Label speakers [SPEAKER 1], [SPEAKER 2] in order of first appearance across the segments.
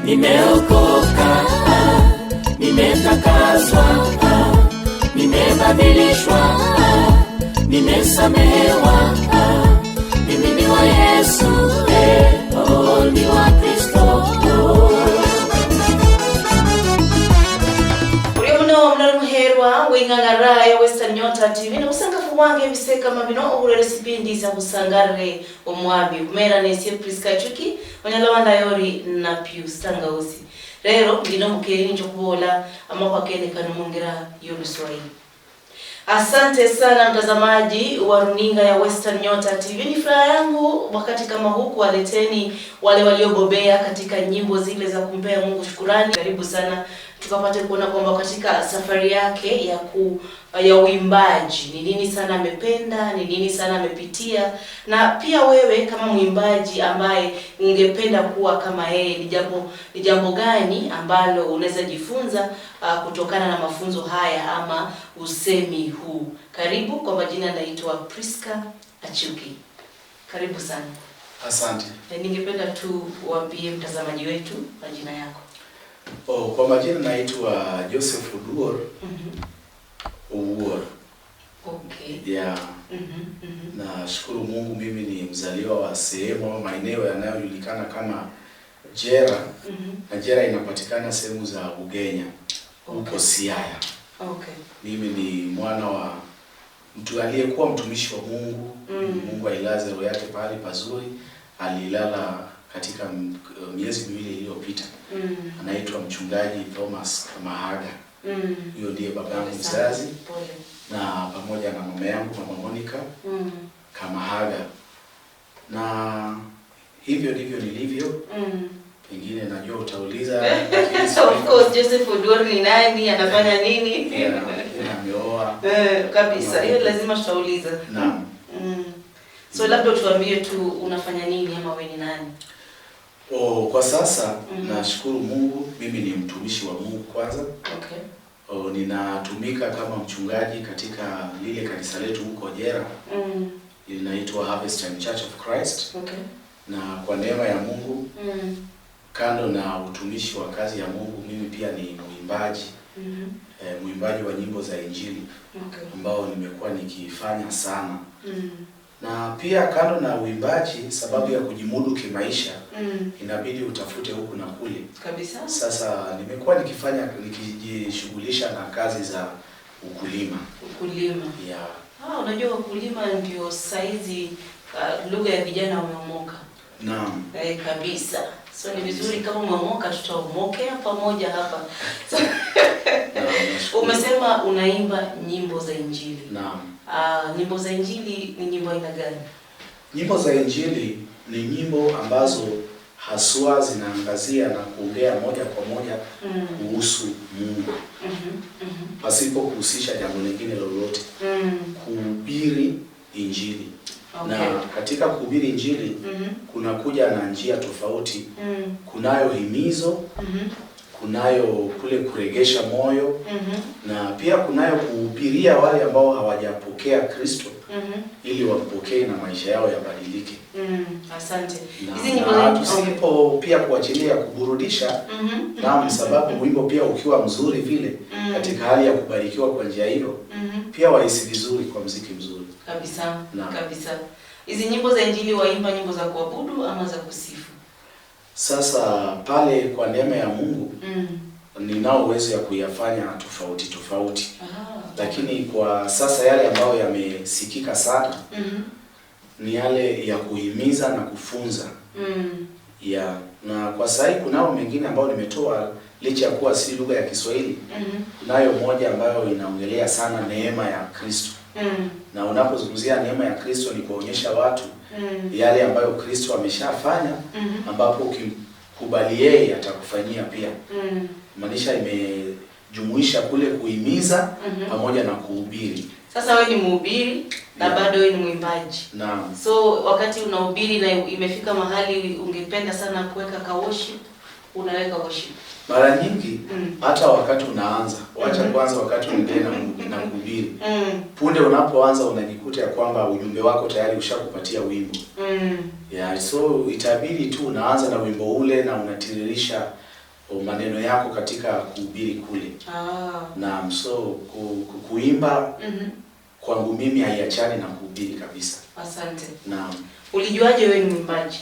[SPEAKER 1] Nimeokoka, nimetakaswa, nimebadilishwa, nimesamehewa, mimi ni wa Yesu, eh, oh, ni wa Kristo.
[SPEAKER 2] Uri muno mnali muherwa wing'ang'ara ya Western Nyota TV na usangafu wange biseka mabino ohurere sipindi za kusangarire omwami kumera nesie Priska Chuki onyala wandayori na Pius Tangausi. Rero ndino mukeri ninjo kubola amakwa kene kano mungira y'Oluswahili. Asante sana mtazamaji wa runinga ya Western Nyota TV. Ni furaha yangu wakati kama huu kuwaleteni wale waliobobea katika nyimbo zile za kumpea Mungu shukurani. Karibu sana tukapate kuona kwamba katika safari yake ya uimbaji ni nini sana amependa, ni nini sana amepitia, na pia wewe kama mwimbaji ambaye ungependa kuwa kama yeye, ni jambo gani ambalo unaweza jifunza kutokana na mafunzo haya ama usemi huu. Karibu. Kwa majina naitwa Priska Achuki. Karibu sana.
[SPEAKER 3] Asante.
[SPEAKER 2] Ningependa tu uambie mtazamaji wetu majina yako.
[SPEAKER 3] Oh, kwa majina naitwa Joseph Oduor Owuor. Yeah. Nashukuru Mungu, mimi ni mzaliwa wa sehemu au maeneo yanayojulikana kama Jera na Jera inapatikana sehemu za Ugenya huko Siaya. Mimi ni mwana wa mtu aliyekuwa mtumishi wa Mungu. Mungu ailaze roho yake pahali pazuri. Alilala katika miezi 2 iliyopita. Anaitwa Mchungaji Thomas Kamahaga. Huyo ndiye baba yangu
[SPEAKER 2] Pole sana.
[SPEAKER 3] mzazi
[SPEAKER 2] Pole.
[SPEAKER 3] na pamoja na mama yangu, Mama Monica Kamahaga. Na hivyo ndivyo nilivyo. Pengine najua utauliza, lakini
[SPEAKER 2] Of course, Joseph Oduor ni nani, anafanya nini?
[SPEAKER 3] Yeah, ameoa.
[SPEAKER 2] Eh, kabisa, hiyo lazima tutauliza.
[SPEAKER 3] Naam.
[SPEAKER 2] So labda tuambie tu unafanya nini ama wewe ni nani?
[SPEAKER 3] Oh, kwa sasa nashukuru Mungu, mimi ni mtumishi wa Mungu kwanza. Oh, ninatumika kama mchungaji katika lile kanisa letu huko Jera linaitwa Harvest Time Church of Christ, na kwa neema ya Mungu, kando na utumishi wa kazi ya Mungu, mimi pia ni mwimbaji, mwimbaji wa nyimbo za Injili ambao nimekuwa nikifanya sana. Na pia kando na uimbaji, sababu ya kujimudu kimaisha, inabidi utafute huku na kule. Sasa nimekuwa nikijishughulisha na kazi za ukulima.
[SPEAKER 2] Ukulima.
[SPEAKER 3] Yeah.
[SPEAKER 2] Ah, unajua wakulima ndio saizi lugha ya vijana wameomoka.
[SPEAKER 3] Naam.
[SPEAKER 2] Eh, kabisa. So ni vizuri kama umeomoka tutaomokea pamoja hapa. So,
[SPEAKER 3] Naam, nashukuru.
[SPEAKER 2] umesema unaimba nyimbo za Injili.
[SPEAKER 3] Naam.
[SPEAKER 2] Ah, nyimbo za Injili ni nyimbo aina gani?
[SPEAKER 3] Nyimbo za Injili ni nyimbo ambazo haswa zinaangazia na kuongea moja kwa moja kuhusu Mungu pasipo kuhusisha jambo lingine lolote, kuhubiri Injili. Na katika kuhubiri Injili kunakuja na njia tofauti. Kunayo himizo, kunayo kule kuregesha moyo, na pia kunayo kuhubiria wale ambao hawajapokea Kristo ili wampokee na maisha yao yabadilike.
[SPEAKER 2] Asante.
[SPEAKER 3] Na,
[SPEAKER 2] Hizi nyimbo
[SPEAKER 3] na
[SPEAKER 2] za
[SPEAKER 3] tusipo pia kuachilia kuburudisha. Naam, sababu wimbo pia ukiwa mzuri vile katika hali ya kubarikiwa kwa njia hiyo, pia wahisi vizuri kwa mziki mzuri.
[SPEAKER 2] Kabisa.
[SPEAKER 3] Naam.
[SPEAKER 2] Kabisa. Hizi nyimbo za Injili waimba nyimbo za kuabudu ama za kusifu?
[SPEAKER 3] Sasa pale kwa neema ya Mungu ninao uwezo ya kuyafanya tofauti tofauti, lakini kwa sasa yale ambayo yamesikika sana ni yale ya kuhimiza na kufunza ya na kwa sasa hivi kunao mengine ambayo nimetoa licha ya kuwa si lugha ya Kiswahili. Kunayo moja ambayo inaongelea sana neema ya Kristo, na unapozungumzia neema ya Kristo ni kuonyesha watu yale ambayo Kristo ameshafanya, ambapo ukimkubali yeye atakufanyia pia. Maanisha imejumuisha kule kuhimiza pamoja na kuhubiri.
[SPEAKER 2] Sasa wewe ni mhubiri na bado wewe ni mwimbaji.
[SPEAKER 3] Naam.
[SPEAKER 2] So wakati unahubiri na imefika mahali ungependa sana kuweka ka worship, unaweka worship?
[SPEAKER 3] Mara nyingi hata wakati unaanza, wacha kwanza wakati uendelee na kuhubiri. Punde unapoanza unajikuta ya kwamba ujumbe wako tayari ushakupatia wimbo. Yeah, so itabidi tu unaanza na wimbo ule na unatiririsha maneno yako katika kuhubiri kule. Naam, so kuimba kwangu mimi haiachani na kuhubiri kabisa.
[SPEAKER 2] Asante.
[SPEAKER 3] Naam.
[SPEAKER 2] Ulijuaje wewe ni mwimbaji?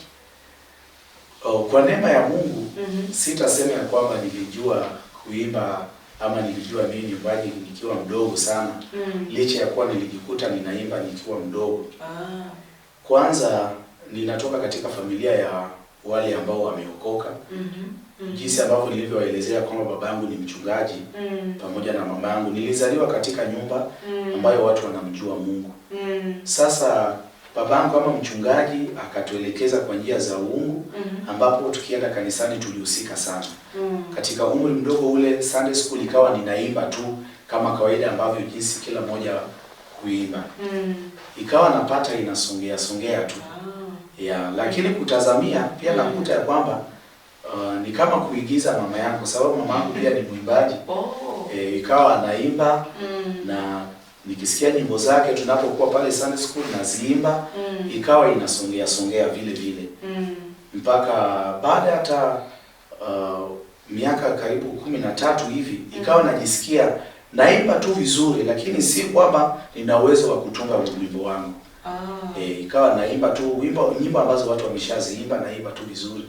[SPEAKER 3] Oh, kwa neema ya Mungu sitasema ya kwamba nilijua kuimba ama nilijua mimi ni mwimbaji nikiwa mdogo sana. Licha ya kuwa nilijikuta ninaimba nikiwa mdogo. Kwanza ninatoka katika familia ya wale ambao wameokoka. Jinsi ambavyo nilivyoelezea kwamba baba yangu ni mchungaji pamoja na mama yangu. Nilizaliwa katika nyumba ambayo watu wanamjua Mungu. Sasa babangu kama mchungaji akatuelekeza kwa njia za uungu, ambapo tukienda kanisani tulihusika sana. Katika umri mdogo ule Sunday school ikawa ninaimba tu kama kawaida ambavyo jinsi kila mmoja huimba. Ikawa napata inasongea songea tu. Ya, lakini kutazamia pia nakuta ya kwamba ni kama kuigiza mama yangu kwa sababu mama yangu pia ni mwimbaji. Ikawa anaimba na nikisikia nyimbo zake tunapokuwa pale Sunday school naziimba, ikawa inasongea songea vile vile. Mpaka baada hata miaka karibu 13 hivi ikawa najisikia naimba tu vizuri, lakini si kwamba nina uwezo wa kutunga wimbo wangu. Ikawa naimba tu wimbo, nyimbo ambazo watu wameshaziimba naimba tu vizuri.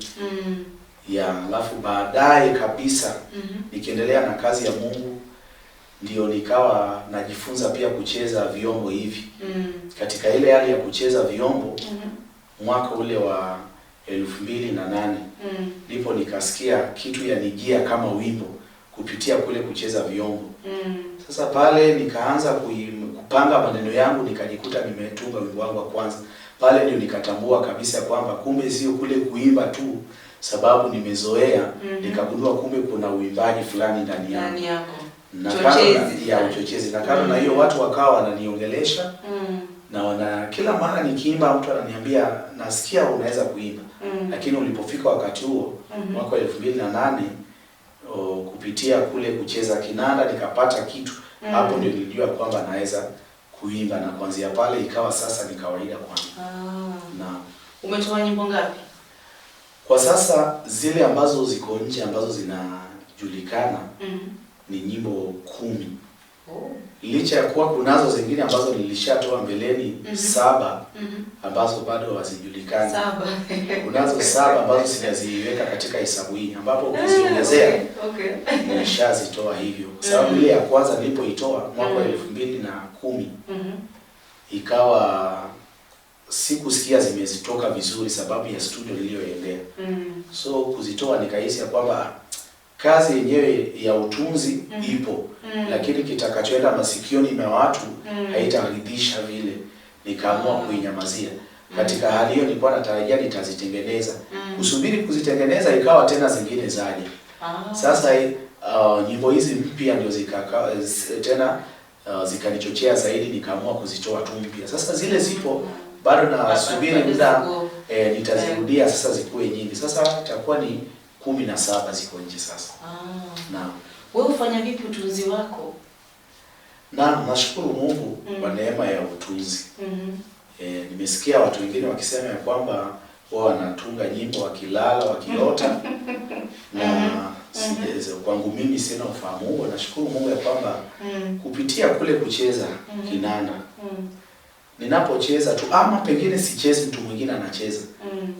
[SPEAKER 3] Ya, alafu baadaye kabisa nikiendelea na kazi ya Mungu ndio nikawa najifunza pia kucheza vyombo hivi. Katika ile hali ya kucheza vyombo mwaka ule wa 2008 ndipo nikasikia kitu yanijia kama wimbo kupitia kule kucheza vyombo. Sasa pale nikaanza kupanga maneno yangu, nikajikuta nimetunga wimbo wangu wa kwanza. Pale ndio nikatambua kabisa kwamba kumbe sio kule kuimba tu sababu nimezoea. Nikagundua kumbe kuna uimbaji fulani ndani yangu. Na
[SPEAKER 2] Chochezi.
[SPEAKER 3] Ya uchochezi. Na kando na hiyo watu wakawa wananiongelesha na kila mara nikiimba mtu ananiambia nasikia unaweza kuimba. Lakini ulipofika wakati huo mwaka 2008 kupitia kule kucheza kinanda nikapata kitu. Hapo ndio nilijua kwamba naweza kuimba, na kuanzia pale ikawa sasa ni kawaida kwangu. Na
[SPEAKER 2] Umetoa nyimbo ngapi?
[SPEAKER 3] Kwa sasa zile ambazo ziko nje ambazo zinajulikana ni nyimbo 10. Licha ya kuwa kunazo zingine ambazo nilishatoa mbeleni 7 ambazo bado hazijulikani.
[SPEAKER 2] 7.
[SPEAKER 3] Kunazo 7 ambazo sijaziweka katika hesabu hii, ambapo ukiziongezea nilishazitoa hivyo. Kwa sababu ile ya kwanza nilipoitoa mwaka wa 2010 ikawa sikusikia zimezitoka vizuri sababu ya studio niliyoendea. So kuzitoa nikahisi ya kwamba kazi yenyewe ya utunzi ipo, lakini kitakachoenda masikioni mwa watu haitaridhisha vile. Nikaamua kuinyamazia. Katika hali hiyo nilikuwa natarajia nitazitengeneza. Kusubiri kuzitengeneza ikawa tena zingine zaje. Sasa nyimbo hizi mpya ndio tena zikanichochea zaidi, nikaamua kuzitoa tu mpya. Sasa zile zipo bado nasubiri muda, nitazirudia sasa zikuwe nyingi. Sasa itakuwa ni 17 ziko nje sasa. Naam.
[SPEAKER 2] Wewe ufanya vipi utunzi wako?
[SPEAKER 3] Naam, nashukuru Mungu kwa neema ya utunzi. Nimesikia watu wengine wakisema ya kwamba wao wanatunga nyimbo wakilala, wakiota. Na kwangu mimi sina ufahamu huo. Nashukuru Mungu ya kwamba kupitia kule kucheza kinanda. Ninapocheza tu ama pengine sichezi, mtu mwingine anacheza.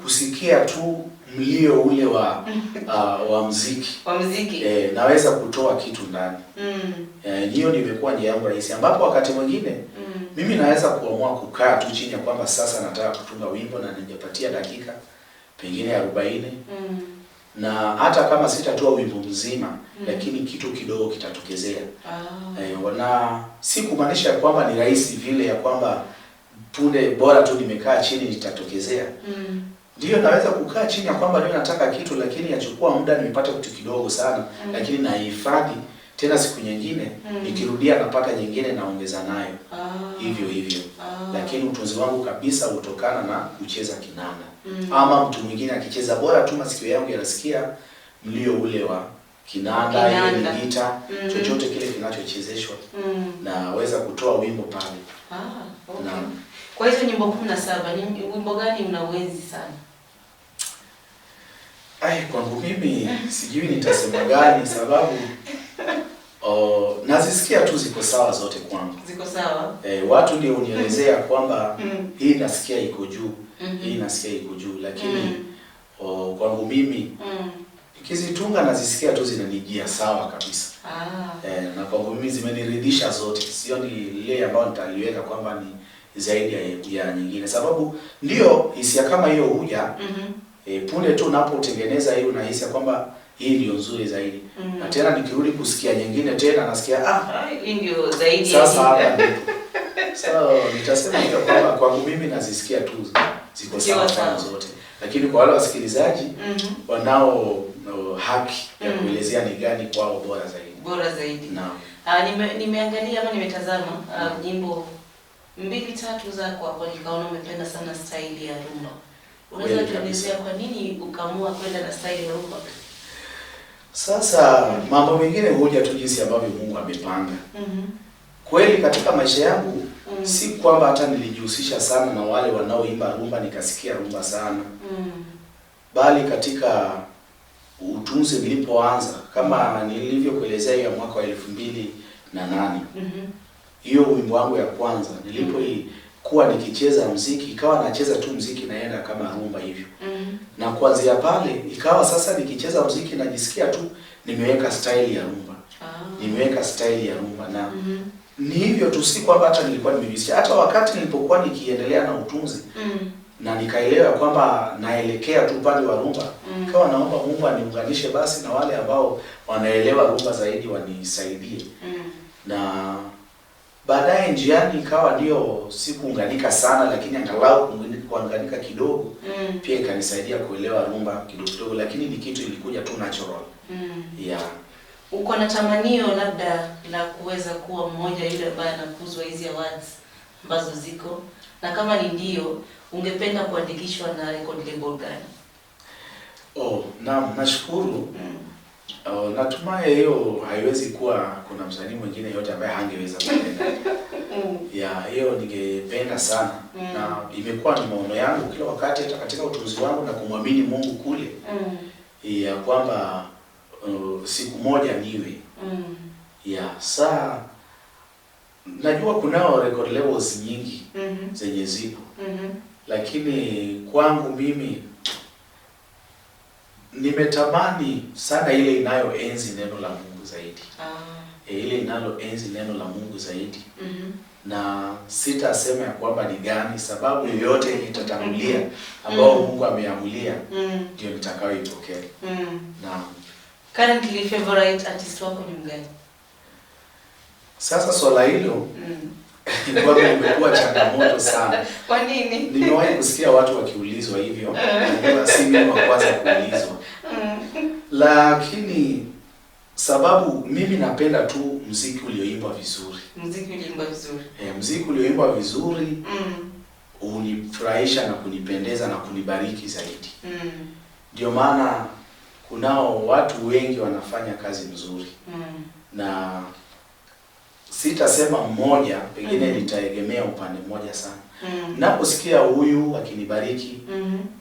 [SPEAKER 3] Kusikia tu mlio ule wa muziki.
[SPEAKER 2] Wa muziki.
[SPEAKER 3] Naweza kutoa kitu ndani. Hiyo nimekuwa njia yangu rahisi, ambapo wakati mwingine mimi naweza kuamua kukaa tu chini ya kwamba sasa nataka kutunga wimbo na ningepatia dakika pengine 40. Na hata kama sitatoa wimbo mzima, lakini kitu kidogo kitatokezea. Na si kumaanisha kwamba ni rahisi vile ya kwamba punde bora tu nimekaa chini nitatokezea. Ndio naweza kukaa chini ya kwamba leo nataka kitu, lakini yachukua muda nimepata kitu kidogo sana, lakini nahifadhi tena siku nyingine nikirudia napata nyingine naongeza nayo. Hivyo hivyo. Lakini utunzi wangu kabisa hutokana na kucheza kinanda. Ama mtu mwingine akicheza, bora tu masikio yangu yanasikia mlio ule wa kinanda, ile
[SPEAKER 2] Kinanda.
[SPEAKER 3] ni gita,
[SPEAKER 2] Mhm.
[SPEAKER 3] chochote kile kinachochezeshwa naweza kutoa wimbo pale.
[SPEAKER 2] Ah, okay.
[SPEAKER 3] Naam.
[SPEAKER 2] Kwa hizo nyimbo 17 ni wimbo gani unauenzi sana?
[SPEAKER 3] Ai, kwangu mimi sijui nitasema gani sababu nazisikia tu ziko sawa zote kwangu.
[SPEAKER 2] Ziko sawa?
[SPEAKER 3] Watu ndio unielezea kwamba hii nasikia iko juu,
[SPEAKER 2] Mhm.
[SPEAKER 3] hii nasikia iko juu, lakini kwangu mimi nikizitunga nazisikia tu zinanijia sawa kabisa. Na kwangu mimi zimeniridhisha zote, sio ni lile ambayo nitaliweka kwamba ni zaidi ya nyingine, sababu ndio hisia kama hiyo huja punde tu unapotengeneza hiyo unahisi ya kwamba hii ndio nzuri zaidi. Na tena nikirudi kusikia nyingine tena nasikia
[SPEAKER 2] Hii ndio zaidi ya
[SPEAKER 3] sasa
[SPEAKER 2] hii.
[SPEAKER 3] hapa ndipo. So nitasema hivyo kwamba kwangu mimi nazisikia tu ziko
[SPEAKER 2] Zikiwa
[SPEAKER 3] sawa
[SPEAKER 2] sawa.
[SPEAKER 3] kwangu zote, lakini kwa wale wasikilizaji wanao haki ya kuelezea ni gani kwao bora zaidi.
[SPEAKER 2] Bora zaidi.
[SPEAKER 3] Naam.
[SPEAKER 2] Nimeangalia ama nimetazama nyimbo 2-3 zako hapo, nikaona umependa sana style ya rumba. Unaweza
[SPEAKER 3] Kweli
[SPEAKER 2] kuelezea
[SPEAKER 3] kabisa.
[SPEAKER 2] kwa nini ukaamua kwenda na style ya rumba?
[SPEAKER 3] Sasa mambo mengine huja tu jinsi ambavyo Mungu amepanga. Kweli katika maisha yangu si kwamba hata nilijihusisha sana na wale wanaoimba rumba nikasikia rumba sana, bali katika utunzi nilipoanza, kama nilivyokuelezea hiyo ya mwaka wa 2008, hiyo wimbo wangu ya kwanza nilipokuwa nikicheza mziki, ikawa nacheza tu mziki naenda kama rumba hivyo. Na kuanzia pale ikawa sasa nikicheza mziki najisikia tu nimeweka style ya rumba. Nimeweka style ya rumba na ni hivyo tu, si kwamba hata nilikuwa nimejisikia. Hata wakati nilipokuwa nikiendelea na utunzi na nikaelewa kwamba naelekea tu upande wa rumba, ikawa naomba Mungu aniunganishe basi na wale ambao wanaelewa rumba zaidi wanisaidie. Na baadaye njiani ikawa ndio sikuunganika sana, lakini angalau kuunganika kidogo pia ikanisaidia kuelewa rumba kidogo kidogo, lakini ni kitu ilikuja tu natural. Yeah.
[SPEAKER 2] Uko na tamanio labda la kuweza kuwa mmoja yule ambaye anakuzwa hizi awards ambazo ziko, na kama ni ndio, ungependa kuandikishwa na record label gani?
[SPEAKER 3] Naam, nashukuru. Natumai hiyo haiwezi kuwa kuna msanii mwingine yote ambaye hangeweza kupenda. Yeah, hiyo ningependa sana. Na imekuwa ni maono yangu kila wakati hata katika utunzi wangu na kumwamini Mungu kule. Ya kwamba siku moja niwe. Yeah, saa najua kunao record labels nyingi zenye zipo. Lakini kwangu mimi nimetamani sana ile inayoenzi neno la Mungu zaidi. Ile inaloenzi neno la Mungu zaidi. Na sitasema ya kwamba ni gani, sababu yoyote itatangulia ambao Mungu ameamulia ndio nitakayoipokea. Naam.
[SPEAKER 2] Currently favorite artist wako ni mgani?
[SPEAKER 3] Sasa swala hilo kwangu limekuwa changamoto sana.
[SPEAKER 2] Kwa nini?
[SPEAKER 3] Nimewahi kusikia watu wakiulizwa hivyo, na si mimi wa kwanza kuulizwa. Lakini sababu mimi napenda tu muziki ulioimbwa vizuri.
[SPEAKER 2] Muziki ulioimbwa vizuri.
[SPEAKER 3] Muziki ulioimbwa vizuri unifurahisha na kunipendeza na kunibariki zaidi. Ndio maana kunao watu wengi wanafanya kazi nzuri. Na sitasema mmoja, pengine nitaegemea upande mmoja sana. Naposikia huyu akinibariki,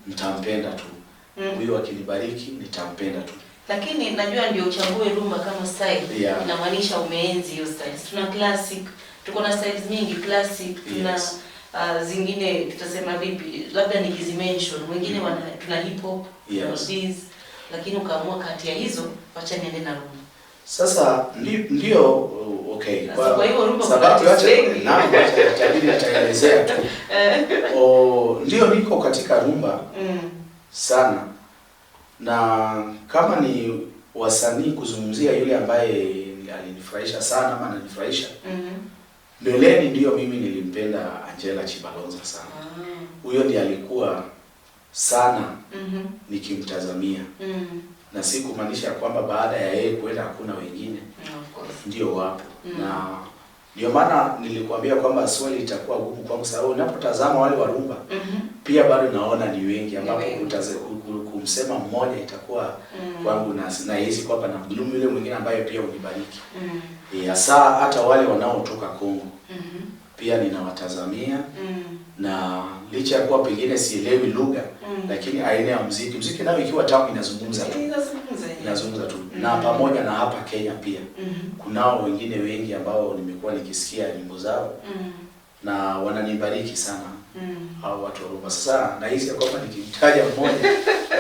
[SPEAKER 3] nitampenda tu. Huyu akinibariki, nitampenda tu.
[SPEAKER 2] Lakini najua ndio uchague rumba kama style.
[SPEAKER 3] Yeah.
[SPEAKER 2] Inamaanisha umeenzi hiyo style. Tuna classic, tuko na styles mingi classic, tuna
[SPEAKER 3] Yes.
[SPEAKER 2] zingine tutasema vipi, labda nikizimention, wengine tuna hip hop,
[SPEAKER 3] Yes.
[SPEAKER 2] tuna lakini ukaamua kati ya hizo wacha niende na rumba.
[SPEAKER 3] Sasa ndio okay.
[SPEAKER 2] Sasa kwa hivyo rumba
[SPEAKER 3] sababu
[SPEAKER 2] kuna
[SPEAKER 3] acha
[SPEAKER 2] wengi.
[SPEAKER 3] naam, acha itabidi nitaelezea tu. Ndio niko katika rumba sana. Na kama ni wasanii kuzungumzia yule ambaye alinifurahisha sana ama ananifurahisha, mbeleni ndio mimi nilimpenda Angela Chibalonza sana. Huyo ndiye alikuwa sana nikimtazamia. Na si kumaanisha kwamba baada ya yeye kwenda hakuna wengine.
[SPEAKER 2] Of course.
[SPEAKER 3] Ndio wapo. Na ndio maana nilikuambia kwamba swali litakuwa gumu kwangu sababu ninapotazama wale wa rumba pia bado naona ni wengi ambapo
[SPEAKER 2] Ni wengi.
[SPEAKER 3] kumsema mmoja itakuwa kwangu nahisi kwamba namdhulumu yule mwingine ambaye pia unibariki. Hasa hata wale wanaotoka Kongo pia ninawatazamia na licha ya kuwa pengine sielewi lugha lakini aina ya muziki nayo ikiwa tamu inazungumza tu.
[SPEAKER 2] Inazungumza yenyewe.
[SPEAKER 3] Inazungumza tu. Na pamoja na hapa Kenya pia kunao wengine wengi ambao nimekuwa nikisikia nyimbo zao na wananibariki sana hao watu wa Roma. Sasa nahisi ya kwamba nikimtaja mmoja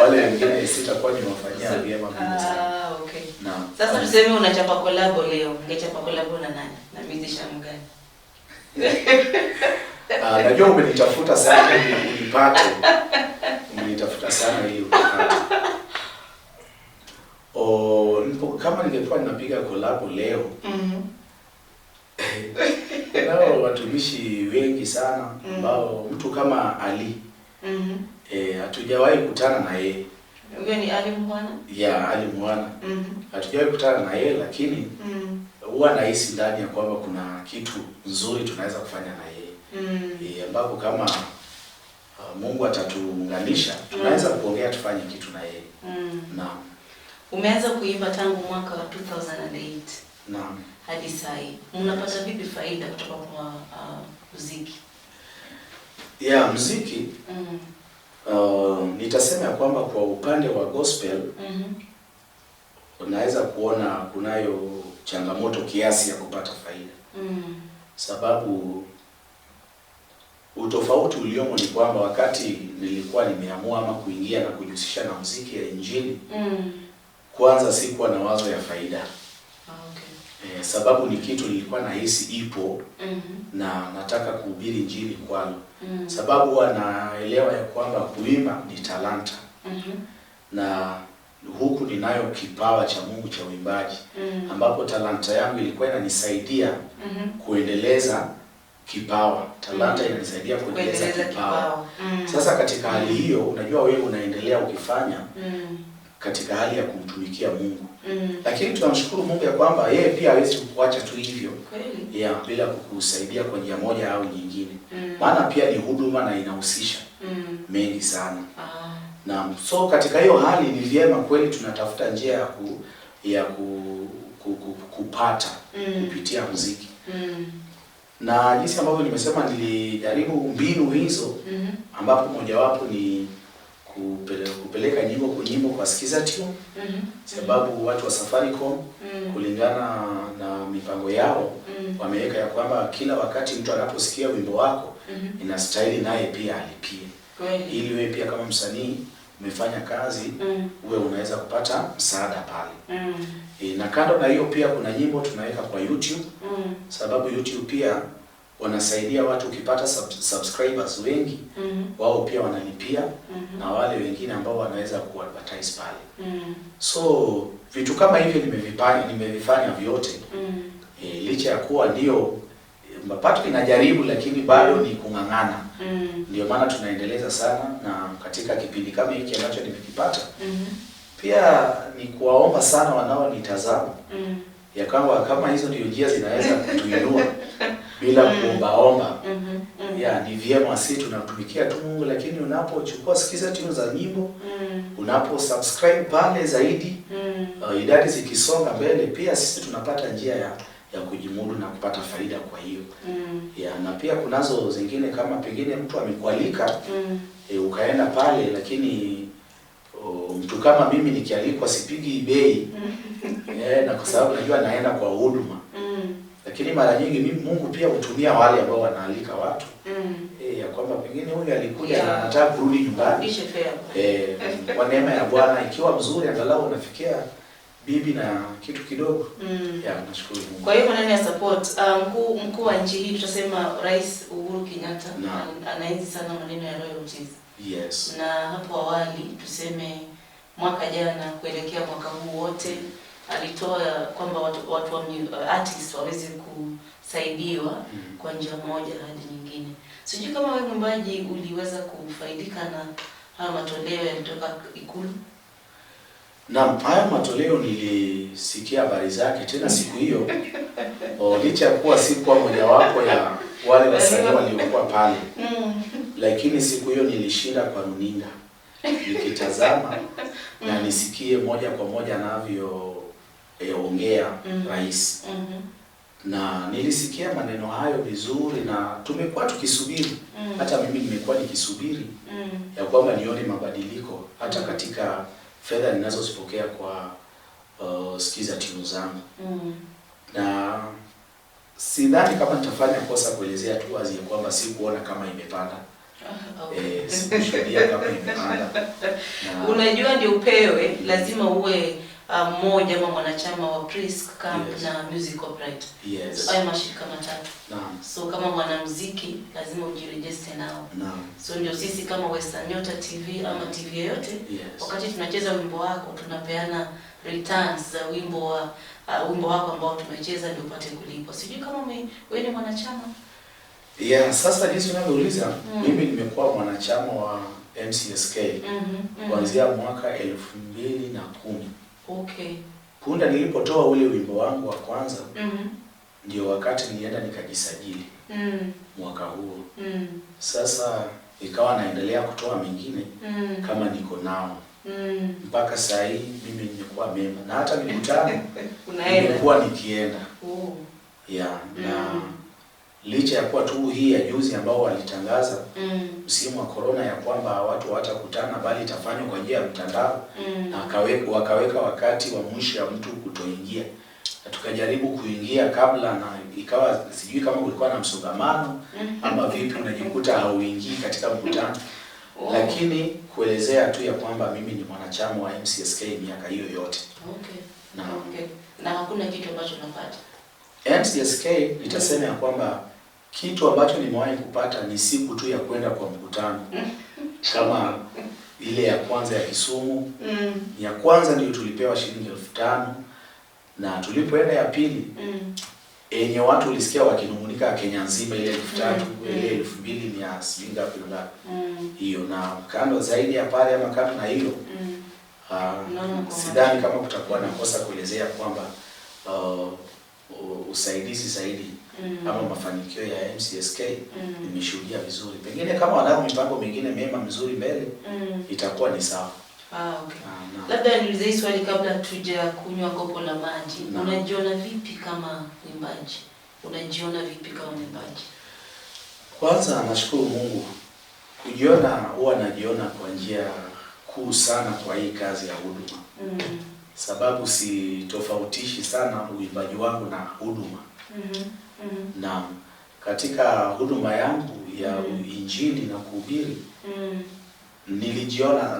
[SPEAKER 3] wale wengine sitakuwa nimewafanyia vyema vile sana.
[SPEAKER 2] Ah, okay.
[SPEAKER 3] Naam.
[SPEAKER 2] Sasa tuseme unachapa collab leo, ungechapa collab na nani? Na musician mgani?
[SPEAKER 3] Najua umenitafuta sana ili unipate. Umenitafuta sana ili unipate. Kama ningekuwa ninapiga collab leo, nao watumishi wengi sana ambao mtu kama Ali hatujawahi kutana na yeye.
[SPEAKER 2] Huyo ni Ali Mwana?
[SPEAKER 3] Ya, Ali Mwana. Hatujawahi kutana na yeye, lakini huwa nahisi ndani ya kwamba kuna kitu nzuri tunaweza kufanya na yeye. Ambapo kama Mungu atatuunganisha, tunaweza kuongea tufanye kitu na yeye. Naam.
[SPEAKER 2] Umeanza kuimba tangu mwaka wa 2008.
[SPEAKER 3] Naam.
[SPEAKER 2] Hadi sasa hii. Unapata vipi faida kutoka kwa muziki?
[SPEAKER 3] Ya, muziki nitasema ya kwamba kwa upande wa gospel unaweza kuona kunayo changamoto kiasi ya kupata faida. Sababu utofauti uliomo ni kwamba wakati nilikuwa nimeamua ama kuingia na kujihusisha na muziki ya Injili, kwanza sikuwa na wazo ya faida. Sababu ni kitu nilikuwa nahisi ipo na nataka kuhubiri Injili kwalo. Sababu huwa naelewa ya kwamba kuimba ni talanta. Na huku ninayo kipawa cha Mungu cha uimbaji, ambapo talanta yangu ilikuwa inanisaidia kuendeleza kipawa. Talanta inanisaidia kuendeleza kipawa. Sasa katika hali hiyo, unajua wewe unaendelea ukifanya katika hali ya kumtumikia Mungu. Lakini tunamshukuru Mungu ya kwamba yeye pia hawezi kukuacha tu hivyo.
[SPEAKER 2] Kweli?
[SPEAKER 3] Yeah, bila kukusaidia kwa njia moja au nyingine. Maana pia ni huduma na inahusisha mengi sana. Na so katika hiyo hali ni vyema kweli tunatafuta njia ya kupata kupitia muziki. Na jinsi ambavyo nimesema nilijaribu mbinu hizo, ambapo mojawapo ni kupeleka nyimbo kwa Skiza Tune, sababu watu wa Safaricom kulingana na mipango yao wameweka ya kwamba kila wakati mtu anaposikia wimbo wako inastahili naye pia alipie. Ili wewe pia kama msanii umefanya kazi uwe unaweza kupata msaada pale. Na kando na hiyo pia kuna nyimbo tunaweka kwa YouTube, sababu YouTube pia wanasaidia watu, ukipata subscribers wengi wao pia wanalipia na wale wengine ambao wanaweza kuadvertise pale. So vitu kama hivyo nimevifanya vyote. Licha ya kuwa ndio mapato inajaribu, lakini bado ni kung'ang'ana. Ndio maana tunaendeleza sana, na katika kipindi kama hiki ambacho nimekipata pia ni kuwaomba sana wanaonitazama ya kwamba kama hizo ndio njia zinaweza kutuinua bila kuombaomba. Ya, ni vyema sisi tunatumikia tu Mungu, lakini unapochukua Skiza Tune za nyimbo, unapo subscribe pale zaidi, idadi zikisonga mbele pia sisi tunapata njia ya kujimudu na kupata faida kwa hiyo. Ya, na pia kunazo zingine kama pengine mtu amekualika ukaenda pale, lakini mtu kama mimi nikialikwa sipigi bei. Na kwa sababu najua naenda kwa huduma. Lakini mara nyingi mimi Mungu pia hutumia wale ambao wanaalika watu. Ya kwamba pengine huyu alikuja na anataka kurudi nyumbani. Kwa neema ya Bwana ikiwa mzuri angalau unafikia bibi na kitu kidogo. Ya, nashukuru Mungu.
[SPEAKER 2] Kwa hiyo maneno ya support, mkuu wa nchi hii tutasema Rais Uhuru Kenyatta anaenzi sana maneno ya royalties.
[SPEAKER 3] Yes.
[SPEAKER 2] Na hapo awali tuseme mwaka jana kuelekea mwaka huu wote alitoa kwamba watu wa artists waweze kusaidiwa kwa njia moja hadi nyingine. Sijui kama wewe mwimbaji uliweza kufaidika na haya matoleo yalitoka Ikulu?
[SPEAKER 3] Naam, haya matoleo nilisikia habari zake tena siku hiyo. Licha kuwa sikuwa mojawapo ya wale wasanii waliokuwa pale. Lakini siku hiyo nilishinda kwa runinga. nikitazama na nisikie moja kwa moja anavyoongea rais. Na nilisikia maneno hayo vizuri, na tumekuwa tukisubiri. Hata mimi nimekuwa nikisubiri ya kwamba nione mabadiliko hata katika fedha ninazozipokea kwa sikiza timu zangu. Na sidhani kama nitafanya kosa kuelezea tu wazi ya kwamba sikuona kama imepanda.
[SPEAKER 2] Okay.
[SPEAKER 3] Sikushuhudia kama imepanda. Na,
[SPEAKER 2] Unajua ndio upewe lazima uwe mmoja ama mwanachama wa Prisk Camp
[SPEAKER 3] Yes.
[SPEAKER 2] na Music Copyright.
[SPEAKER 3] Yes.
[SPEAKER 2] So, hayo mashirika matatu.
[SPEAKER 3] Naam.
[SPEAKER 2] So kama mwanamuziki lazima ujiregister nao.
[SPEAKER 3] Naam.
[SPEAKER 2] So ndio sisi kama Western Nyota TV ama TV yoyote,
[SPEAKER 3] Yes.
[SPEAKER 2] wakati tunacheza wimbo wako tunapeana returns za wimbo wa wimbo wako ambao tumecheza ndio upate kulipwa. Sijui kama wewe ni mwanachama.
[SPEAKER 3] Yeah, sasa jinsi unavyouliza, mimi nimekuwa mwanachama wa MCSK kuanzia mwaka 2010.
[SPEAKER 2] Okay.
[SPEAKER 3] Punda nilipotoa ule wimbo wangu wa kwanza, ndio wakati nilienda nikajisajili mwaka huo. Sasa ikawa naendelea kutoa mengine kama niko nao. Mpaka saa hii mimi nimekuwa memba na hata mikutano nimekuwa nikienda.
[SPEAKER 2] Oh.
[SPEAKER 3] Yeah, na licha ya kuwa tu hii ya juzi ambao walitangaza msimu wa corona ya kwamba watu hawatakutana bali itafanywa kwa njia ya mtandao, na wakaweka wakati wa mwisho ya mtu kutoingia, na tukajaribu kuingia kabla, na ikawa sijui kama kulikuwa na msongamano ama vipi, unajikuta hauingii katika mkutano.
[SPEAKER 2] Oh.
[SPEAKER 3] Lakini kuelezea tu ya kwamba mimi ni mwanachama wa MCSK miaka hiyo yote.
[SPEAKER 2] Okay.
[SPEAKER 3] Na
[SPEAKER 2] Okay. Na hakuna kitu ambacho unapata.
[SPEAKER 3] MCSK nitasema ya kwamba kitu ambacho nimewahi kupata ni siku tu ya kwenda kwa mkutano kama ile ya kwanza ya Kisumu. Ya kwanza ndio tulipewa shilingi 5,000, na tulipoenda ya pili yenye watu ulisikia wakinung'unika Kenya nzima, ile 3,000, ile 2,000 sijui ngapi na ngapi hiyo. Na kando zaidi ya pale ama kando na hiyo, sidhani kama kutakuwa na kosa kuelezea kwamba usaidizi zaidi ama mafanikio ya MCSK nimeshuhudia vizuri. Pengine kama wanao mipango mingine mema mizuri mbele, itakuwa ni sawa.
[SPEAKER 2] Okay. Labda niulize hii swali kabla tuja kunywa kopo la maji. Unajiona vipi kama mwimbaji? Unajiona vipi kama mwimbaji?
[SPEAKER 3] Kwanza nashukuru Mungu. Kujiona, huwa najiona kwa njia kuu sana kwa hii kazi ya huduma. Sababu sitofautishi sana uimbaji wangu na huduma. Na katika huduma yangu ya Injili na kuhubiri,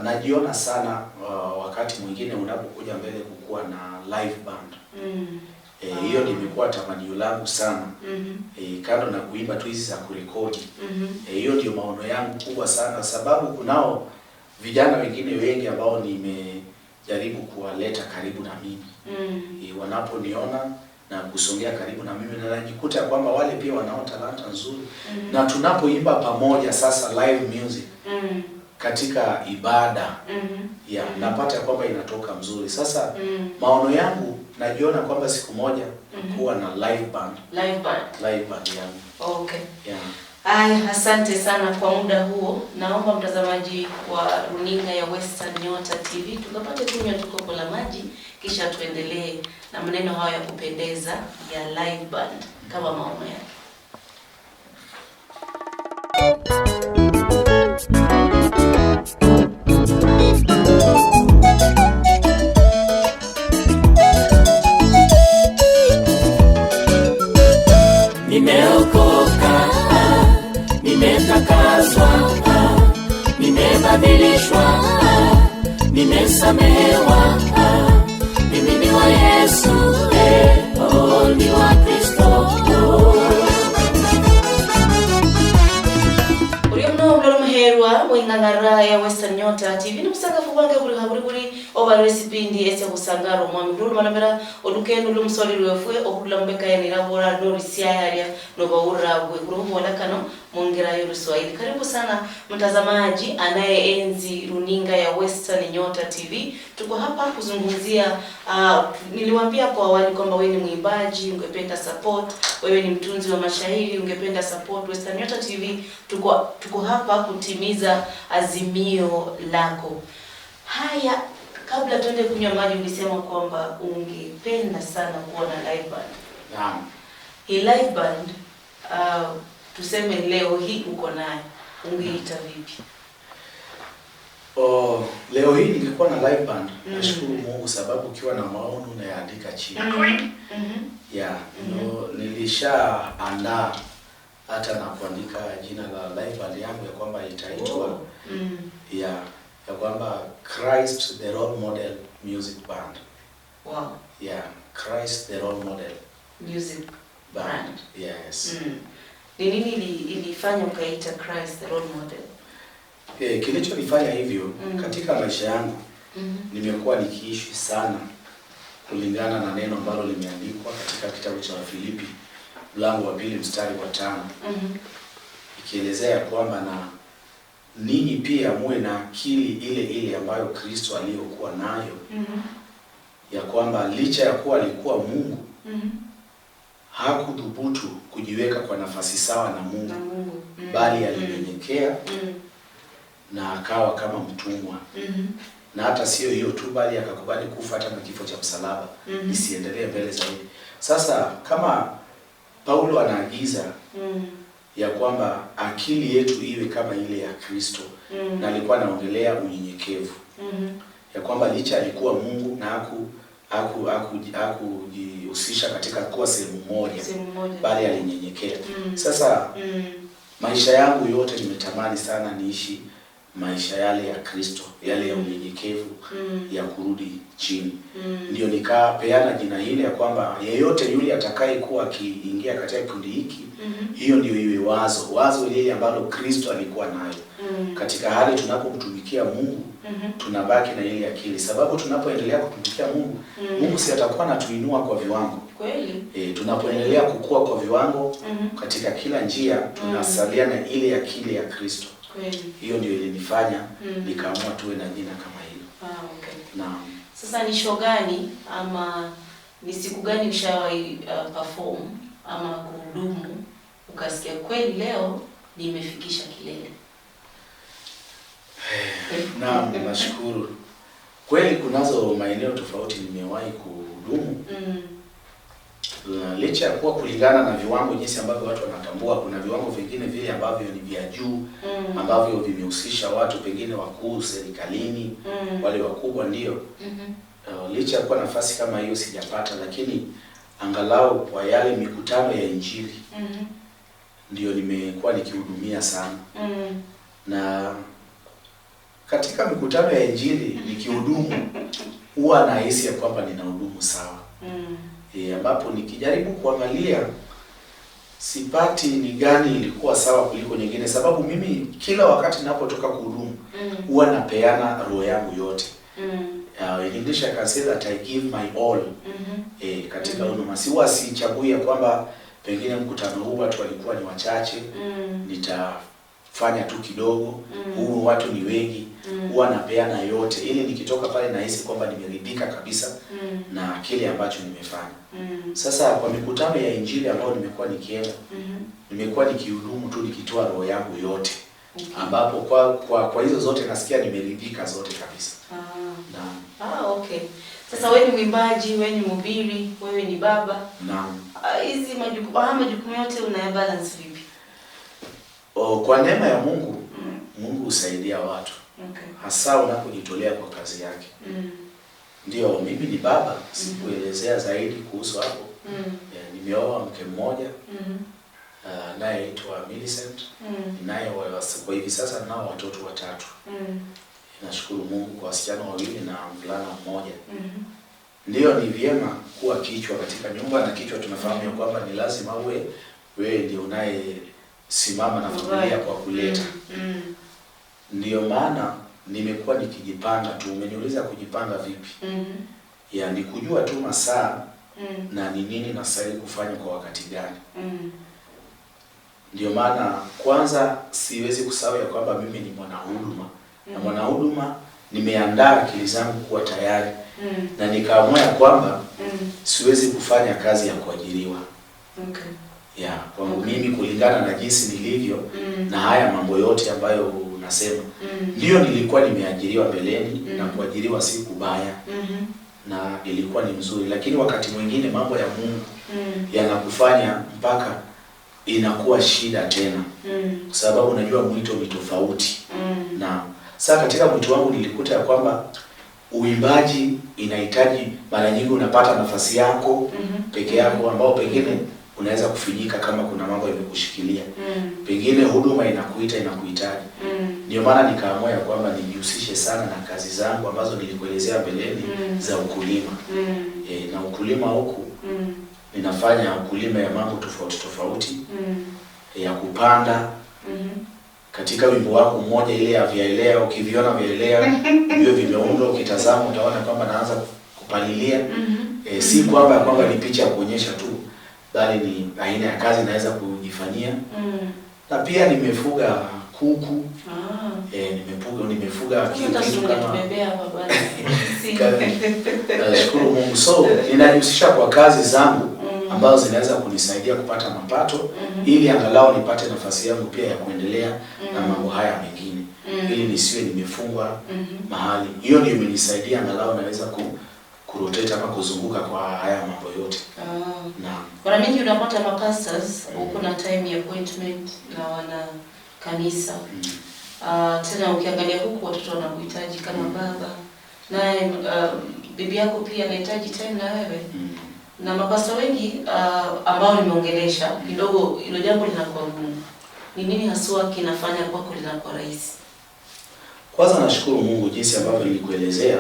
[SPEAKER 3] najiona sana wakati mwingine unapokuja mbele kukuwa na live band. Hiyo nimekuwa tamanio langu sana. Kando na kuimba tu hizi za kurekodi. Hiyo ndio maono yangu kubwa sana, sababu kunao vijana wengine wengi ambao nimejaribu kuwaleta karibu na mimi. Wanaponiona na kusongea karibu na mimi, na najikuta kwamba wale pia wanao talanta nzuri. Na tunapoimba pamoja sasa live music katika ibada, napata kwamba inatoka mzuri. Sasa maono yangu najiona kwamba siku moja kuwa na live band.
[SPEAKER 2] Live band.
[SPEAKER 3] Live band yangu.
[SPEAKER 2] Okay.
[SPEAKER 3] Yeah.
[SPEAKER 2] Aya, asante sana kwa muda huo. Naomba mtazamaji wa runinga ya Western Nyota TV tukapate kunywa tu kopo la maji, kisha tuendelee na maneno hayo ya kupendeza ya live band kama maono yake.
[SPEAKER 1] Nimeokoka, nimetakaswa, nimebadilishwa, nimesamehewa, mimi ni wa Yesu, oh, ni wa Kristo.
[SPEAKER 2] Uri mno mlolo muherwa wengangara ya Western Nyota TV ni musangafu wange buri haburi buri oba recipe ese kusangaro mwami rulu manamera olukendo lumusoli lwefwe okhula mbeka ya nirabora norisiayaria nobaura bwe kuruhubola kano mongera yo Kiswahili. Karibu sana mtazamaji anayeenzi runinga ya Western Nyota TV. Tuko hapa kuzungumzia, niliwaambia kwa awali kwamba wewe ni mwimbaji, ungependa support, wewe ni mtunzi wa mashairi, ungependa support Western Nyota TV. Tuko hapa kutimiza azima azimio lako. Haya, kabla tuende kunywa maji, ulisema kwamba ungependa sana kuona live band.
[SPEAKER 3] Naam.
[SPEAKER 2] Hii live band tuseme leo hii uko nayo, ungeita vipi?
[SPEAKER 3] Oh, leo hii ningekuwa na live band.
[SPEAKER 2] Mm.
[SPEAKER 3] Nashukuru Mungu sababu ukiwa na maono unayaandika chini. Yeah, no, nilishaandaa hata na kuandika jina la live band yangu ya kwamba itaitwa
[SPEAKER 2] Oh.
[SPEAKER 3] yeah, ya kwamba Christ the Role Model Music Band.
[SPEAKER 2] Wow.
[SPEAKER 3] Yeah, Christ the Role Model
[SPEAKER 2] Music
[SPEAKER 3] Band.
[SPEAKER 2] Band.
[SPEAKER 3] Yes.
[SPEAKER 2] Ni nini ilifanya ukaita Christ the role model?
[SPEAKER 3] Kilichonifanya hivyo katika maisha yangu nimekuwa nikiishi sana kulingana na neno ambalo limeandikwa katika kitabu cha Wafilipi mlango wa 2 mstari wa 5 ikielezea ya kwamba na ninyi pia muwe na akili ile ile ambayo Kristo aliyokuwa nayo, ya kwamba licha ya kuwa alikuwa Mungu hakudhubutu kujiweka kwa nafasi sawa na Mungu,
[SPEAKER 2] Na Mungu.
[SPEAKER 3] Bali alinyenyekea na akawa kama mtumwa. Na hata sio hiyo tu, bali akakubali kufa hata na kifo cha msalaba. Nisiendelee mbele zaidi. Sasa kama Paulo anaagiza ya kwamba akili yetu iwe kama ile ya Kristo, na alikuwa anaongelea unyenyekevu, ya kwamba licha alikuwa Mungu na hakujihusisha katika kuwa sehemu moja,
[SPEAKER 2] Sehemu moja.
[SPEAKER 3] bali alinyenyekea. Sasa maisha yangu yote nimetamani sana niishi maisha yale ya Kristo, yale ya unyenyekevu, ya kurudi chini. Ndio nikapeana jina hili ya kwamba yeyote yule atakayekuwa akiingia katika kikundi hiki, hiyo ndio iwe wazo lile ambalo Kristo alikuwa nayo. Katika hali tunapomtumikia Mungu, tunabaki na ile akili, sababu tunapoendelea kutumikia Mungu, Mungu si atakuwa anatuinua kwa viwango.
[SPEAKER 2] Kweli?
[SPEAKER 3] Tunapoendelea kukua kwa viwango katika kila njia, tunasalia na ile akili ya Kristo.
[SPEAKER 2] Kweli.
[SPEAKER 3] Hiyo ndio ilinifanya nikaamua tuwe na jina kama hilo.
[SPEAKER 2] Ah, okay.
[SPEAKER 3] Naam.
[SPEAKER 2] Sasa ni show gani ama ni siku gani ushawahi perform ama kuhudumu ukasikia kweli leo nimefikisha kilele?
[SPEAKER 3] Naam, nashukuru. Kweli kunazo maeneo tofauti nimewahi kuhudumu. Licha ya kuwa kulingana na viwango jinsi ambavyo watu wanatambua, kuna viwango vingine vile ambavyo ni vya juu ambavyo vimehusisha watu pengine wakuu serikalini, wale wakubwa ndio. Licha ya kuwa nafasi kama hiyo sijapata, lakini angalau kwa yale mikutano ya Injili ndio nimekuwa nikihudumia sana. Na katika mikutano ya Injili nikihudumu huwa nahisi ya kwamba ninahudumu sawa. Ambapo nikijaribu kuangalia sipati ni gani ilikuwa sawa kuliko nyingine, sababu mimi kila wakati ninapotoka kuhudumu huwa napeana roho yangu yote. In English I can say that I give my all. Katika huduma si huwa sichagui ya kwamba pengine mkutano huu watu walikuwa ni wachache, nitafanya tu kidogo, huu watu ni wengi, huwa napeana yote ili nikitoka pale nahisi kwamba nimeridhika kabisa na kile ambacho nimefanya. Sasa kwa mikutano ya Injili ambayo nimekuwa nikienda, nimekuwa nikihudumu tu nikitoa roho yangu yote. Ambapo kwa hizo zote nasikia nimeridhika zote kabisa. Naam.
[SPEAKER 2] Ah, okay. Sasa wewe ni mwimbaji, wewe ni mhubiri, wewe ni baba.
[SPEAKER 3] Naam.
[SPEAKER 2] Hizi majukumu, haya majukumu yote unayabalance vipi?
[SPEAKER 3] Oh, kwa neema ya Mungu, Mungu husaidia watu.
[SPEAKER 2] Okay.
[SPEAKER 3] Hasa unapojitolea kwa kazi yake. Ndio, mimi ni baba, sikuelezea zaidi kuhusu hapo. Nimeoa mke mmoja, anayeitwa Millicent. Ninaye kwa hivi sasa nao watoto watatu. Nashukuru Mungu kwa wasichana wawili na mvulana mmoja. Ndio, ni vyema kuwa kichwa katika nyumba, na kichwa tunafahamu ya kwamba ni lazima uwe wewe ndio unayesimama na familia kwa kuleta. Ndio maana nimekuwa nikijipanga tu. Umeniuliza kujipanga vipi? Ya, ni kujua tu masaa na ni nini nastahili kufanya kwa wakati gani. Ndio maana kwanza siwezi kusahau ya kwamba mimi ni mwanahuduma. Na mwanahuduma nimeandaa akili zangu kuwa tayari. Na nikaamua ya kwamba siwezi kufanya kazi ya kuajiriwa. Ya, kwangu mimi kulingana na jinsi nilivyo na haya mambo yote ambayo unasema. Ndiyo, nilikuwa nimeajiriwa mbeleni na kuajiriwa si kubaya na ilikuwa ni mzuri, lakini wakati mwingine mambo ya Mungu yanakufanya mpaka inakuwa shida tena, kwa sababu unajua mwito ni tofauti. Na sasa katika mwito wangu nilikuta ya kwamba uimbaji inahitaji, mara nyingi unapata nafasi yako peke yako, ambao pengine unaweza kufinyika kama kuna mambo yamekushikilia, pengine huduma inakuita, inakuhitaji. Ndio maana nikaamua ya kwamba nijihusishe sana na kazi zangu ambazo nilikuelezea mbeleni za ukulima. Na ukulima huku ninafanya ukulima ya mambo tofauti tofauti ya kupanda. Katika wimbo wako mmoja ile ya vyaelea, ukiviona vyaelea vile vimeundwa, ukitazama utaona kwamba naanza kupalilia. Si kwamba kwamba ni picha ya kuonyesha tu, bali ni aina ya kazi naweza kujifanyia. Na pia nimefuga kuku. Nimefuga kitu kama nashukuru Mungu. So ninajihusisha kwa kazi zangu ambazo zinaweza kunisaidia kupata mapato ili angalau nipate nafasi yangu pia ya kuendelea na mambo haya mengine, ili nisiwe nimefungwa mahali. Hiyo ndio imenisaidia angalau naweza kurotate ama kuzunguka kwa haya mambo yote. Na
[SPEAKER 2] mara mingi unapata mapastors huko na time ya appointment na wana kanisa. Tena ukiangalia huku watoto wanakuhitaji kama baba, naye bibi yako pia anahitaji time na wewe. Na mapasta wengi ambao nimeongelesha kidogo, hilo jambo linakuwa gumu. Ni nini haswa kinafanya kwako linakuwa rahisi?
[SPEAKER 3] Kwanza nashukuru Mungu jinsi ambavyo nilikuelezea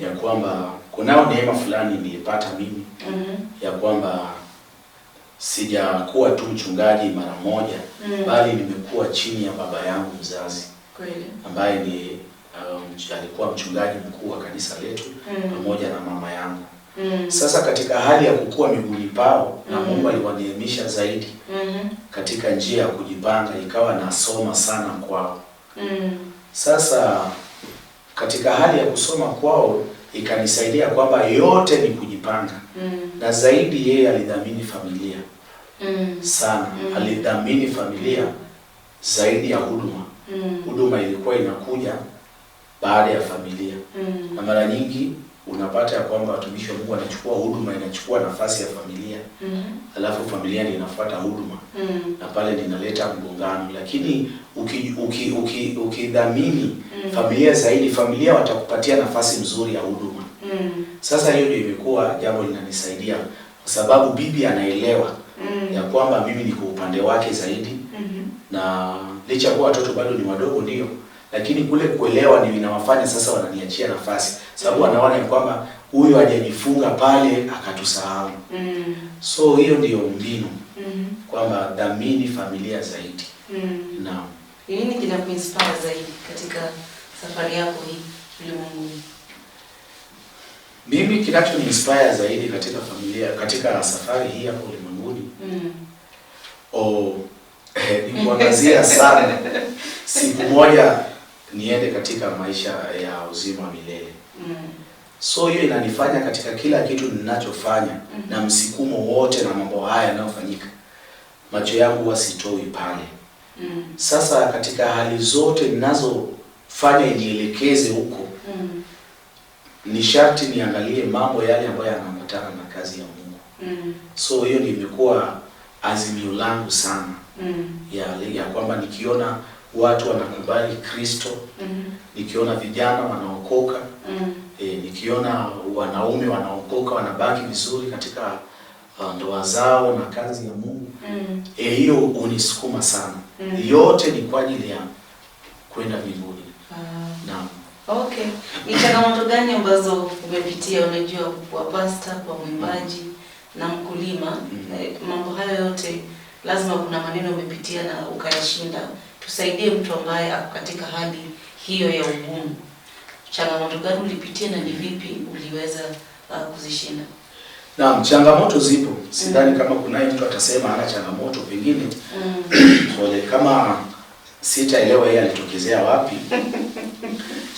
[SPEAKER 3] ya kwamba kunao neema fulani nilipata mimi ya kwamba sijakuwa tu mchungaji mara moja, bali nimekuwa chini ya baba yangu mzazi
[SPEAKER 2] Kweli.
[SPEAKER 3] ambaye ni alikuwa mchungaji mkuu wa kanisa letu pamoja na mama yangu. Sasa katika hali ya kukua miguuni pao na Mungu aliwaneemisha zaidi katika njia ya kujipanga, ikawa nasoma sana kwao. Sasa katika hali ya kusoma kwao ikanisaidia kwamba yote ni kujipanga. Na zaidi yeye alidhamini familia sana. Alidhamini familia zaidi ya huduma. Huduma ilikuwa inakuja baada ya familia. Na mara nyingi unapata ya kwamba watumishi wa Mungu wanachukua huduma, inachukua nafasi ya familia. Alafu familia ndio inafuata huduma. Na pale ninaleta mgongano. Lakini ukidhamini familia zaidi, familia watakupatia nafasi nzuri ya huduma. Sasa hiyo ndio imekuwa jambo linanisaidia kwa sababu bibi anaelewa ya kwamba mimi niko upande wake zaidi. Na licha kuwa watoto bado ni wadogo ndio, lakini kule kuelewa ni inawafanya sasa wananiachia nafasi, sababu wanaona ya kwamba huyu hajajifunga pale akatusahau. So hiyo ndio mbinu kwamba dhamini familia zaidi. Naam.
[SPEAKER 2] Ni nini kinakuinspire zaidi katika safari yako hii ulimwenguni?
[SPEAKER 3] Mimi kinachoniinspire zaidi katika familia, katika safari hii hapa ulimwenguni, ni kuangazia sana siku moja niende katika maisha ya uzima wa milele. So hiyo inanifanya katika kila kitu ninachofanya na msukumo wote na mambo haya yanayofanyika, macho yangu huwa sitoi pale. Sasa katika hali zote ninazofanya inielekeze huko, ni sharti niangalie mambo yale ambayo yanaambatana na kazi ya Mungu. So hiyo ndio imekuwa azimio langu sana ya kwamba nikiona watu wanakubali Kristo, nikiona vijana wanaokoka, nikiona wanaume wanaokoka wanabaki vizuri katika ndoa zao na kazi ya Mungu, hiyo hunisukuma sana. Yote ni kwa ajili ya kwenda mbinguni. Naam.
[SPEAKER 2] Okay. Ni changamoto gani ambazo umepitia, unajua, kwa pastor, kwa mwimbaji na mkulima? Mambo hayo yote lazima kuna maneno umepitia na ukayashinda. Tusaidie mtu ambaye ako katika hali hiyo ya ugumu. Changamoto gani ulipitia na ni vipi uliweza kuzishinda?
[SPEAKER 3] Naam, changamoto zipo. Sidhani kama kunaye mtu atasema hana changamoto pengine. Pole kama sitaelewa yeye alitokezea wapi.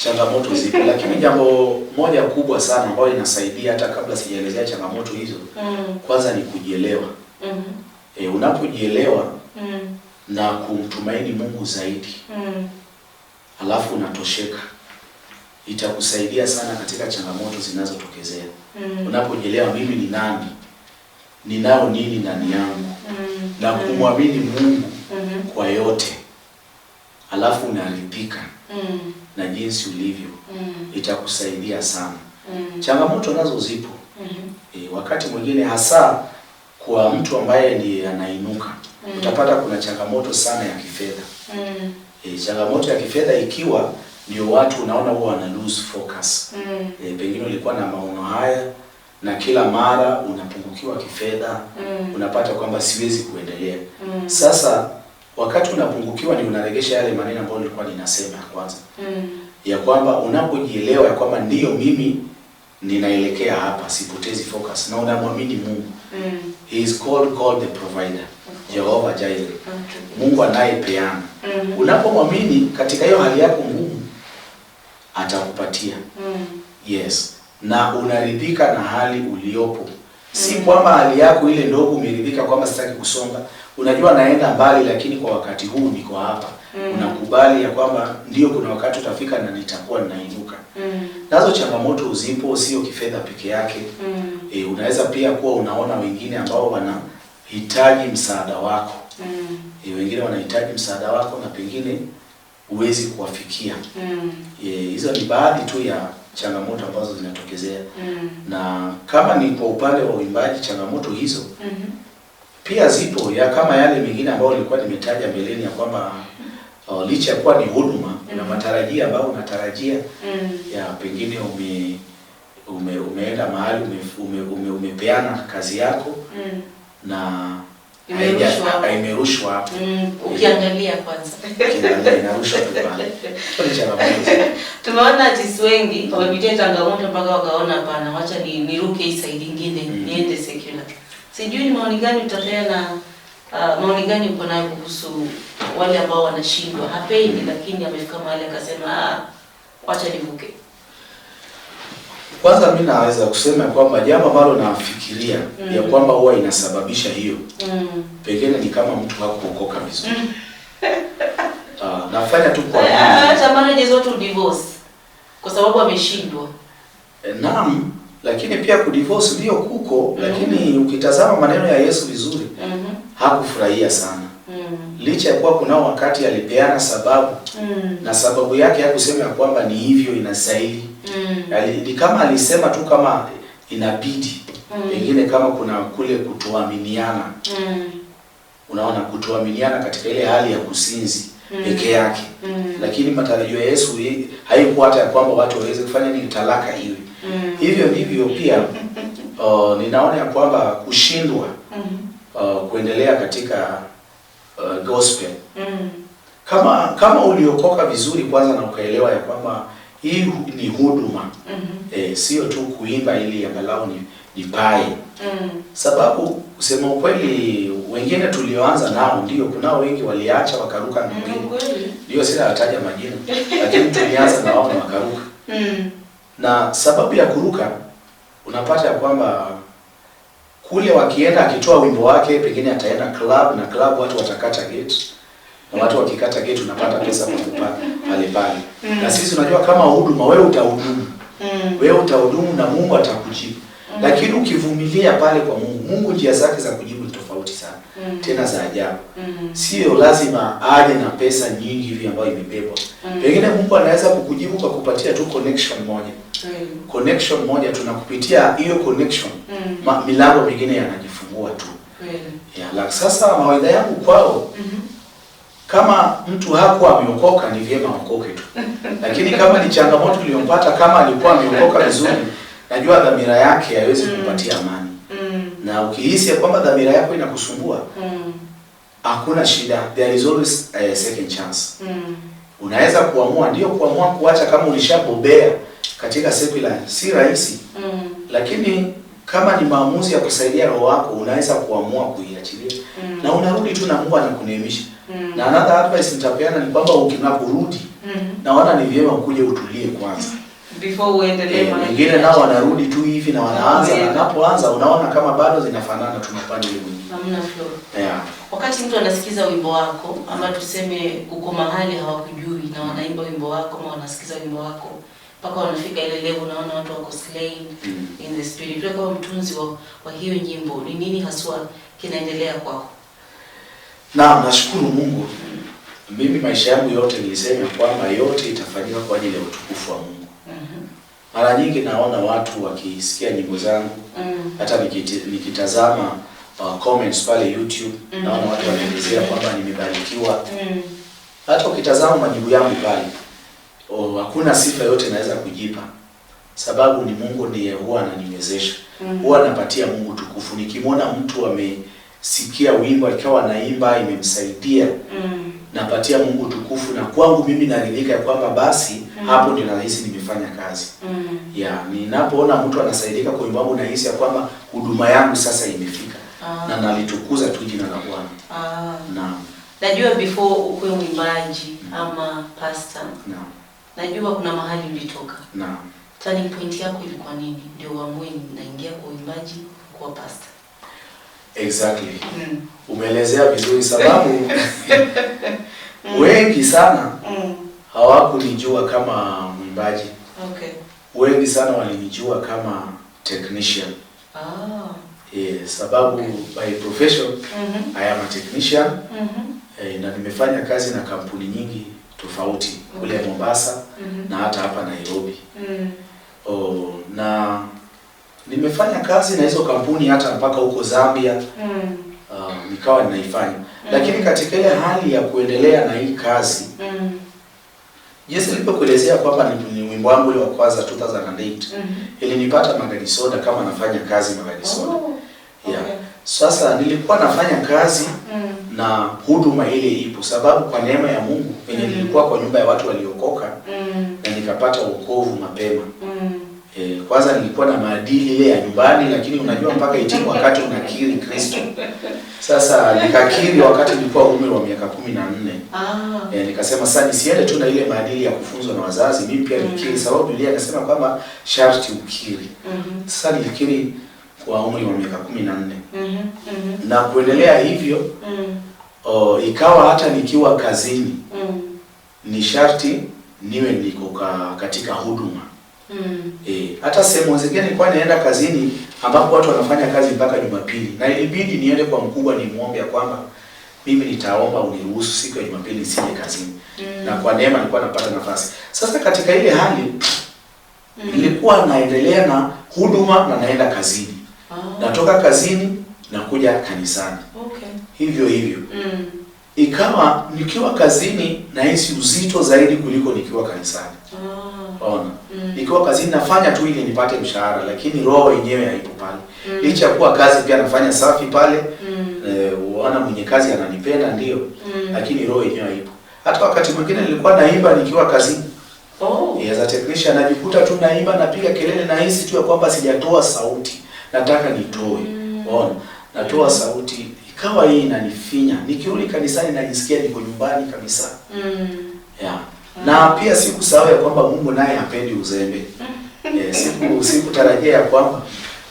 [SPEAKER 3] Changamoto zipo, lakini jambo moja kubwa sana ambayo inasaidia hata kabla sijaelezea changamoto hizo, kwanza ni kujielewa. Unapojielewa na kumtumaini Mungu zaidi, alafu unatosheka, itakusaidia sana katika changamoto zinazotokezea. Unapojielewa mimi ni nani, ninao nini ndani yangu, na kumwamini Mungu kwa yote, alafu unaridhika na jinsi ulivyo, itakusaidia sana. Changamoto nazo zipo. Wakati mwingine hasa kwa mtu ambaye ndiye anainuka, utapata kuna changamoto sana ya kifedha. Changamoto ya kifedha ikiwa ndio watu unaona huwa wana lose focus. Pengine ulikuwa na maono haya na kila mara unapungukiwa kifedha, unapata kwamba siwezi kuendelea. Sasa wakati unapungukiwa ni unaregesha yale maneno ambayo nilikuwa ninasema ya kwanza, ya kwamba unapojielewa ya kwamba ndiyo mimi ninaelekea hapa, sipotezi focus, na unamwamini Mungu. He is called God the provider, Jehovah Jireh, Mungu anayepeana. Unapomwamini katika hiyo hali yako ngumu, atakupatia. Yes, na unaridhika na hali uliopo, si kwamba hali yako ile ndogo umeridhika kwamba sitaki kusonga. Unajua naenda mbali, lakini kwa wakati huu niko hapa. Unakubali ya kwamba ndio kuna wakati utafika na nitakuwa ninainuka. Nazo changamoto zipo, sio kifedha peke yake. Unaweza pia kuwa unaona wengine ambao wanahitaji msaada wako. Wengine wanahitaji msaada wako na pengine huwezi kuwafikia. Hizo ni baadhi tu ya changamoto ambazo zinatokezea. Na kama ni kwa upande wa uimbaji, changamoto hizo pia zipo, ya kama yale mengine ambayo nilikuwa nimetaja mbeleni ya kwamba licha ya kuwa ni huduma, kuna matarajio ambayo unatarajia ya pengine umeenda mahali umepeana kazi yako na
[SPEAKER 2] Imerushwa hapo.
[SPEAKER 3] Imerushwa hapo.
[SPEAKER 2] Ukiangalia kwanza.
[SPEAKER 3] Ukiangalia inarushwa tu pale. Hizo ni changamoto.
[SPEAKER 2] Tumeona artists wengi wamepitia changamoto mpaka wakaona hapana, wacha niruke hii side nyingine, niende secular. Sijui ni maoni gani utapeana, maoni gani uko nayo kuhusu wale ambao wanashindwa, hapendi lakini amefika mahali akasema wacha nivuke.
[SPEAKER 3] Kwanza mi naweza kusema kwamba jambo ambalo nafikiria ya kwamba huwa inasababisha hiyo, pengine ni kama mtu hakuokoka vizuri. Nafanya tu kwa
[SPEAKER 2] Hata marriages watu divorce kwa sababu ameshindwa.
[SPEAKER 3] Naam, lakini pia kudivorce ndio kuko, lakini ukitazama maneno ya Yesu vizuri, hakufurahia sana. Licha ya kuwa kunao wakati alipeana sababu, na sababu yake hakusema ya kwamba ni hivyo inastahili. Ni kama alisema tu kama inabidi. Pengine kama kuna kule kutoaminiana. Unaona, kutoaminiana katika ile hali ya kusinzi peke yake. Lakini matarajio ya Yesu haikuwa hata ya kwamba watu waweze kufanya nini, talaka iwe. Hivyo ndivyo pia ninaona ya kwamba kushindwa kuendelea katika gospel. Kama uliokoka vizuri kwanza na ukaelewa ya kwamba hii ni huduma, sio tu kuimba ili angalau nipae. Sababu kusema ukweli, wengine tulioanza nao ndio kunao wengi waliacha wakaruka mwingine. Ndio sitawataja majina, lakini tulianza na wao na wakaruka. Na sababu ya kuruka unapata ya kwamba kule wakienda akitoa wimbo wake pengine ataenda club, na club watu watakata gate, na watu wakikata gate unapata pesa pale pale. Na sisi unajua kama huduma, wewe utahudumu. Wewe utahudumu na Mungu atakujibu. Lakini ukivumilia pale kwa Mungu, Mungu njia zake za kujibu ni tofauti sana. Tena za ajabu. Sio lazima aje na pesa nyingi hivi ambayo imebebwa. Pengine Mungu anaweza kukujibu kwa kupatia tu connection moja. Connection moja tunakupitia hiyo connection. Milango mingine yanajifungua tu. Ya, sasa mawaidha yangu kwao, kama mtu hakuwa ameokoka ni vyema aokoke tu. Lakini kama ni changamoto iliyompata, kama alikuwa ameokoka vizuri, najua dhamira yake haiwezi kumpatia amani. Na ukihisi ya kwamba dhamira yako inakusumbua, hakuna shida, there is always a second chance. Unaweza kuamua, ndio kuamua kuacha kama ulishabobea katika secular, si rahisi. Lakini kama ni maamuzi ya kusaidia roho wako, unaweza kuamua kuiachilia. Na unarudi tu na Mungu anakuneemesha. Na another advice nitapeana ni kwamba ukinaporudi, naona ni vyema ukuje utulie kwanza.
[SPEAKER 2] Before uendelee
[SPEAKER 3] Wengine nao wanarudi tu hivi na wanaanza, na wanapoanza unaona kama bado zinafanana tu na upande ule mwingine.
[SPEAKER 2] Hamna flow.
[SPEAKER 3] Yeah.
[SPEAKER 2] Wakati mtu anasikiza wimbo wako ama tuseme uko mahali hawakujui na na wanaimba wimbo wako ama wanasikiza wimbo wako mpaka wanafika ile level, unaona watu wako slain in the spirit. Wewe kama mtunzi wa hiyo nyimbo, ni nini haswa kinaendelea kwako?
[SPEAKER 3] Naam, nashukuru Mungu. Mimi maisha yangu yote nilisema kwamba yote itafanyika kwa ajili ya utukufu wa Mungu. Mara nyingi naona watu wakisikia nyimbo zangu, hata nikitazama comments pale YouTube, naona watu wanaelezea kwamba nimebarikiwa. Hata ukitazama majibu yangu pale, oh, hakuna sifa yote naweza kujipa, sababu ni Mungu ndiye huwa ananiwezesha. Huwa napatia Mungu tukufu. Nikimwona mtu amesikia wimbo akiwa anaimba imemsaidia, napatia Mungu tukufu, na kwangu mimi naridhika ya kwamba basi hapo ndio nahisi nimefanya kazi. Ya, ninapoona mtu anasaidika kwa wimbo wangu nahisi ya kwamba huduma yangu sasa imefika. Na nalitukuza tu jina la Bwana. Naam.
[SPEAKER 2] Najua before ukuwe mwimbaji ama pastor,
[SPEAKER 3] Naam.
[SPEAKER 2] najua kuna mahali ulitoka.
[SPEAKER 3] Naam.
[SPEAKER 2] Turning point yako ilikuwa nini ndio uamue naingia kwa uimbaji, kuwa pastor?
[SPEAKER 3] Exactly. Umeelezea vizuri sababu wengi sana hawakunijua kama mwimbaji. Wengi sana walinijua kama technician. Yeah, sababu by profession I am a technician. Na nimefanya kazi na kampuni nyingi tofauti kule Mombasa na hata hapa Nairobi. Oh, na nimefanya kazi na hizo kampuni hata mpaka huko Zambia. Nikawa ninaifanya. Lakini katika ile hali ya kuendelea na hii kazi, jinsi nilivyokuelezea kwamba ni wimbo wangu ule wa kwanza 2008, ilinipata Magadi Soda kama nafanya kazi Magadi Soda. Yeah. Sasa nilikuwa nafanya kazi na huduma ile ipo, sababu kwa neema ya Mungu venye nilikuwa kwa nyumba ya watu waliokoka na nikapata wokovu mapema. Kwanza nilikuwa na maadili ile ya nyumbani, lakini unajua mpaka itimu wakati unakiri Kristo. Sasa nikakiri wakati nilikuwa umri wa miaka 14. Nikasema sasa nisiende tu na ile maadili ya kufunzwa na wazazi, mimi pia nikiri, sababu Biblia inasema kwamba sharti ukiri. Sasa nilikiri kwa umri wa miaka 14. Na kuendelea hivyo, ikawa hata nikiwa kazini ni sharti niwe niko katika huduma. Hata sehemu zingine nilikuwa naenda kazini ambapo watu wanafanya kazi mpaka Jumapili, na ilibidi niende kwa mkubwa nimuombe ya kwamba mimi nitaomba uniruhusu siku ya Jumapili nisije kazini. Na kwa neema nilikuwa napata nafasi. Sasa katika ile hali nilikuwa naendelea na huduma na naenda kazini. Natoka kazini na kuja kanisani. Hivyo hivyo. Ikawa nikiwa kazini nahisi uzito zaidi kuliko nikiwa kanisani. Ona. Nikiwa kazini nafanya tu ili nipate mshahara, lakini roho yenyewe haipo pale. Licha ya kuwa kazi pia nafanya safi pale, wana mwenye kazi ananipenda ndio, lakini roho yenyewe haipo. Hata wakati mwingine nilikuwa naimba nikiwa kazini. As a technician najikuta tu naimba, napiga kelele, nahisi tu ya kwamba sijatoa sauti. Nataka nitoe. Ona, natoa sauti. Ikawa hii inanifinya. Nikirudi kanisani najisikia niko nyumbani kabisa. Yeah. Na pia sikusahau ya kwamba Mungu naye hapendi uzembe. Sikutarajia ya kwamba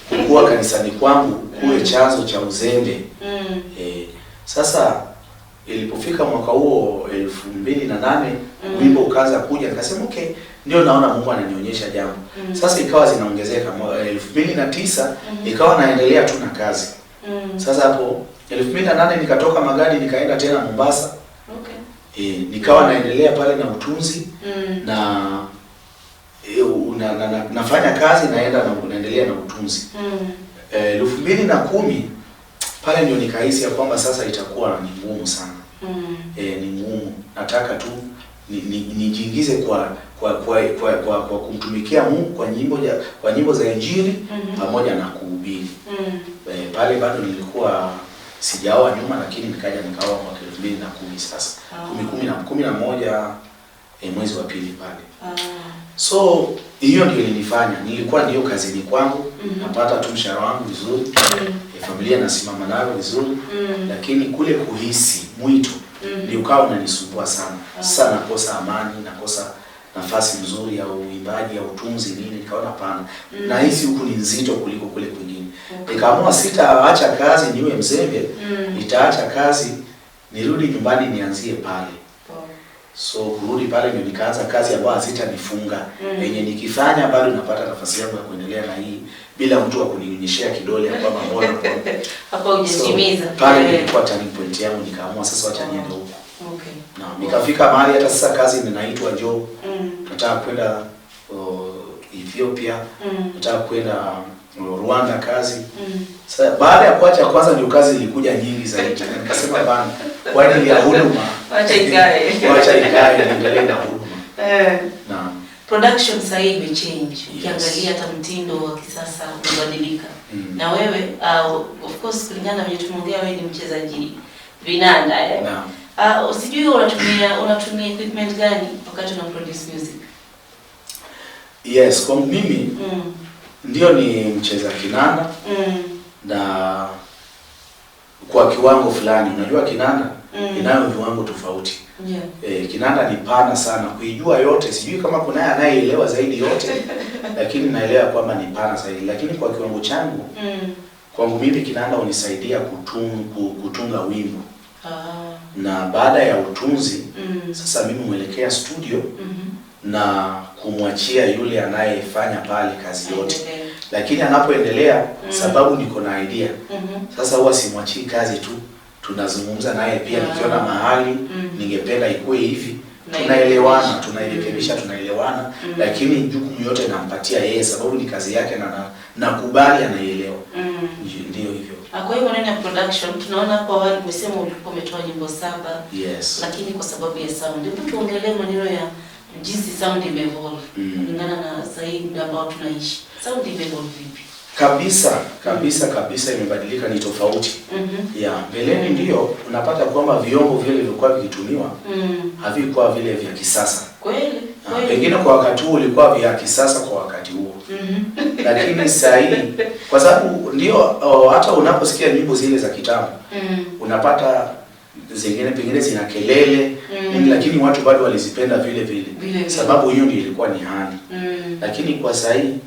[SPEAKER 3] kukua kanisani kwangu kuwe chanzo cha uzembe. Sasa ilipofika mwaka huo 2008, wimbo ukaanza kuja, nikasema okay, ndio naona Mungu ananionyesha jambo. Sasa ikawa zinaongezeka. 2009 ikawa naendelea tu na kazi. Sasa hapo 2008 nikatoka Magadi nikaenda tena Mombasa. Nikawa naendelea pale na utunzi na, nafanya kazi naenda na naendelea na utunzi. 2010 pale ndio nikahisi ya kwamba sasa itakuwa ni ngumu sana. Ni ngumu. Nataka tu nijiingize kwa kumtumikia Mungu kwa nyimbo za Injili pamoja na kuhubiri. Pale bado nilikuwa sijaoa nyuma, lakini nikaja nikaoa mwaka 2010 sasa. 10, 11, mwezi wa pili pale. So hiyo ndio ilinifanya, nilikuwa ndio kazini kwangu, napata tu mshahara wangu vizuri, familia nasimama nayo vizuri, lakini kule kuhisi mwito ndio ukawa unanisumbua sana. Sasa nakosa amani, nakosa nafasi nzuri ya uimbaji, ya utunzi nini, nikaona hapana. Nahisi huku ni nzito kuliko kule kwingine. Nikaamua sitaacha kazi niwe mzembe, nitaacha kazi nirudi nyumbani nianzie pale. So kurudi pale ndio nikaanza kazi ambayo hazitanifunga, yenye nikifanya bado napata nafasi yangu ya kuendelea na hii bila mtu wa kunionyeshea kidole ya kwamba mbona mbona.
[SPEAKER 2] Hapo hujatimiza.
[SPEAKER 3] So, pale nilikuwa turning point yangu, nikaamua sasa wacha niende huko.
[SPEAKER 2] Okay.
[SPEAKER 3] Na nikafika mahali hata sasa kazi ninaitwa njoo, nataka kwenda Ethiopia, nataka kwenda Rwanda kazi. Sasa baada ya kuacha kwanza ndio kazi ilikuja nyingi zaidi. Na nikasema bana, kwa ajili ya huduma
[SPEAKER 2] Wacha ikae.
[SPEAKER 3] Wacha ikae niendelee na huduma. Naam.
[SPEAKER 2] Production sasa hivi imechange. Ukiangalia hata mtindo wa kisasa umebadilika. Na wewe of course kulingana na vile tumeongea, wewe ni mchezaji vinanda, eh?
[SPEAKER 3] Naam.
[SPEAKER 2] Sijui unatumia equipment gani wakati una produce music?
[SPEAKER 3] Yes, kwa mimi ndio ni mcheza kinanda na kwa kiwango fulani. Unajua kinanda inayo viwango tofauti. Kinanda ni pana sana, kuijua yote sijui kama kunaye anayeelewa zaidi yote, lakini naelewa kwamba ni pana zaidi. Lakini kwa kiwango changu, kwangu mimi kinanda hunisaidia kutunga wimbo. Na baada ya utunzi, sasa mimi huelekea studio na kumwachia yule anayefanya pale kazi yote. Lakini anapoendelea, sababu niko na idea, sasa huwa simwachii kazi tu, tunazungumza naye pia. Nikiona mahali ningependa ikuwe hivi, tunaelewana, tunairekebisha, tunaelewana, lakini jukumu yote nampatia yeye sababu ni kazi yake na nakubali anaielewa. Ndio hivyo.
[SPEAKER 2] Kwa hiyo maneno ya production tunaona hapo awali umesema ulikuwa umetoa nyimbo 7.
[SPEAKER 3] Yes.
[SPEAKER 2] Lakini kwa sababu ya sound, hebu tuongelee maneno ya jinsi sound imeevolve kulingana na sasa hivi muda ambao tunaishi. Sound imeevolve vipi?
[SPEAKER 3] Kabisa, kabisa, kabisa imebadilika, ni tofauti. Ya, mbeleni ndio unapata kwamba vyombo vile vilikuwa vikitumiwa havikuwa vile vya kisasa.
[SPEAKER 2] Kweli, kweli.
[SPEAKER 3] Pengine kwa wakati huo ulikuwa vya kisasa kwa wakati huo. Lakini sasa hivi kwa sababu ndio hata unaposikia nyimbo zile za kitambo unapata zingine pengine zina kelele nini, lakini watu bado walizipenda vile vile.
[SPEAKER 2] Vile vile.
[SPEAKER 3] Sababu hiyo ndio ilikuwa ni hali. Lakini kwa sasa hivi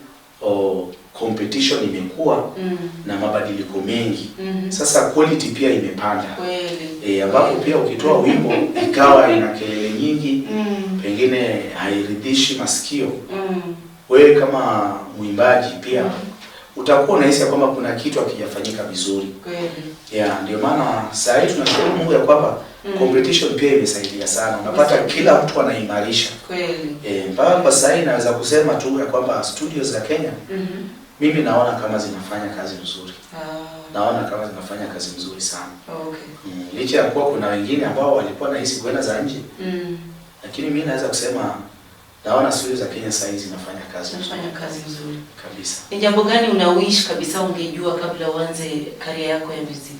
[SPEAKER 3] competition imekuwa na mabadiliko mengi. Sasa quality pia imepanda.
[SPEAKER 2] Kweli.
[SPEAKER 3] Ambapo pia ukitoa wimbo ikawa ina kelele nyingi, pengine hairidhishi masikio. Wewe kama mwimbaji pia utakuwa unahisi kwamba kuna kitu hakijafanyika vizuri.
[SPEAKER 2] Kweli.
[SPEAKER 3] Yeah, ndio maana saa hii tunashukuru Mungu ya kwamba competition pia imesaidia sana. Unapata kila mtu anaimarisha.
[SPEAKER 2] Kweli.
[SPEAKER 3] Mpaka kwa saa hii naweza kusema tu ya kwamba studios za Kenya mimi naona kama zinafanya kazi nzuri. Naona kama zinafanya kazi nzuri sana. Licha ya kuwa kuna wengine ambao walikuwa nahisi kwenda za nje. Lakini mimi naweza kusema naona studio za Kenya saa hizi zinafanya kazi nzuri.
[SPEAKER 2] Zinafanya kazi nzuri.
[SPEAKER 3] Kabisa.
[SPEAKER 2] Ni jambo gani una wish kabisa ungejua kabla uanze career yako ya muziki?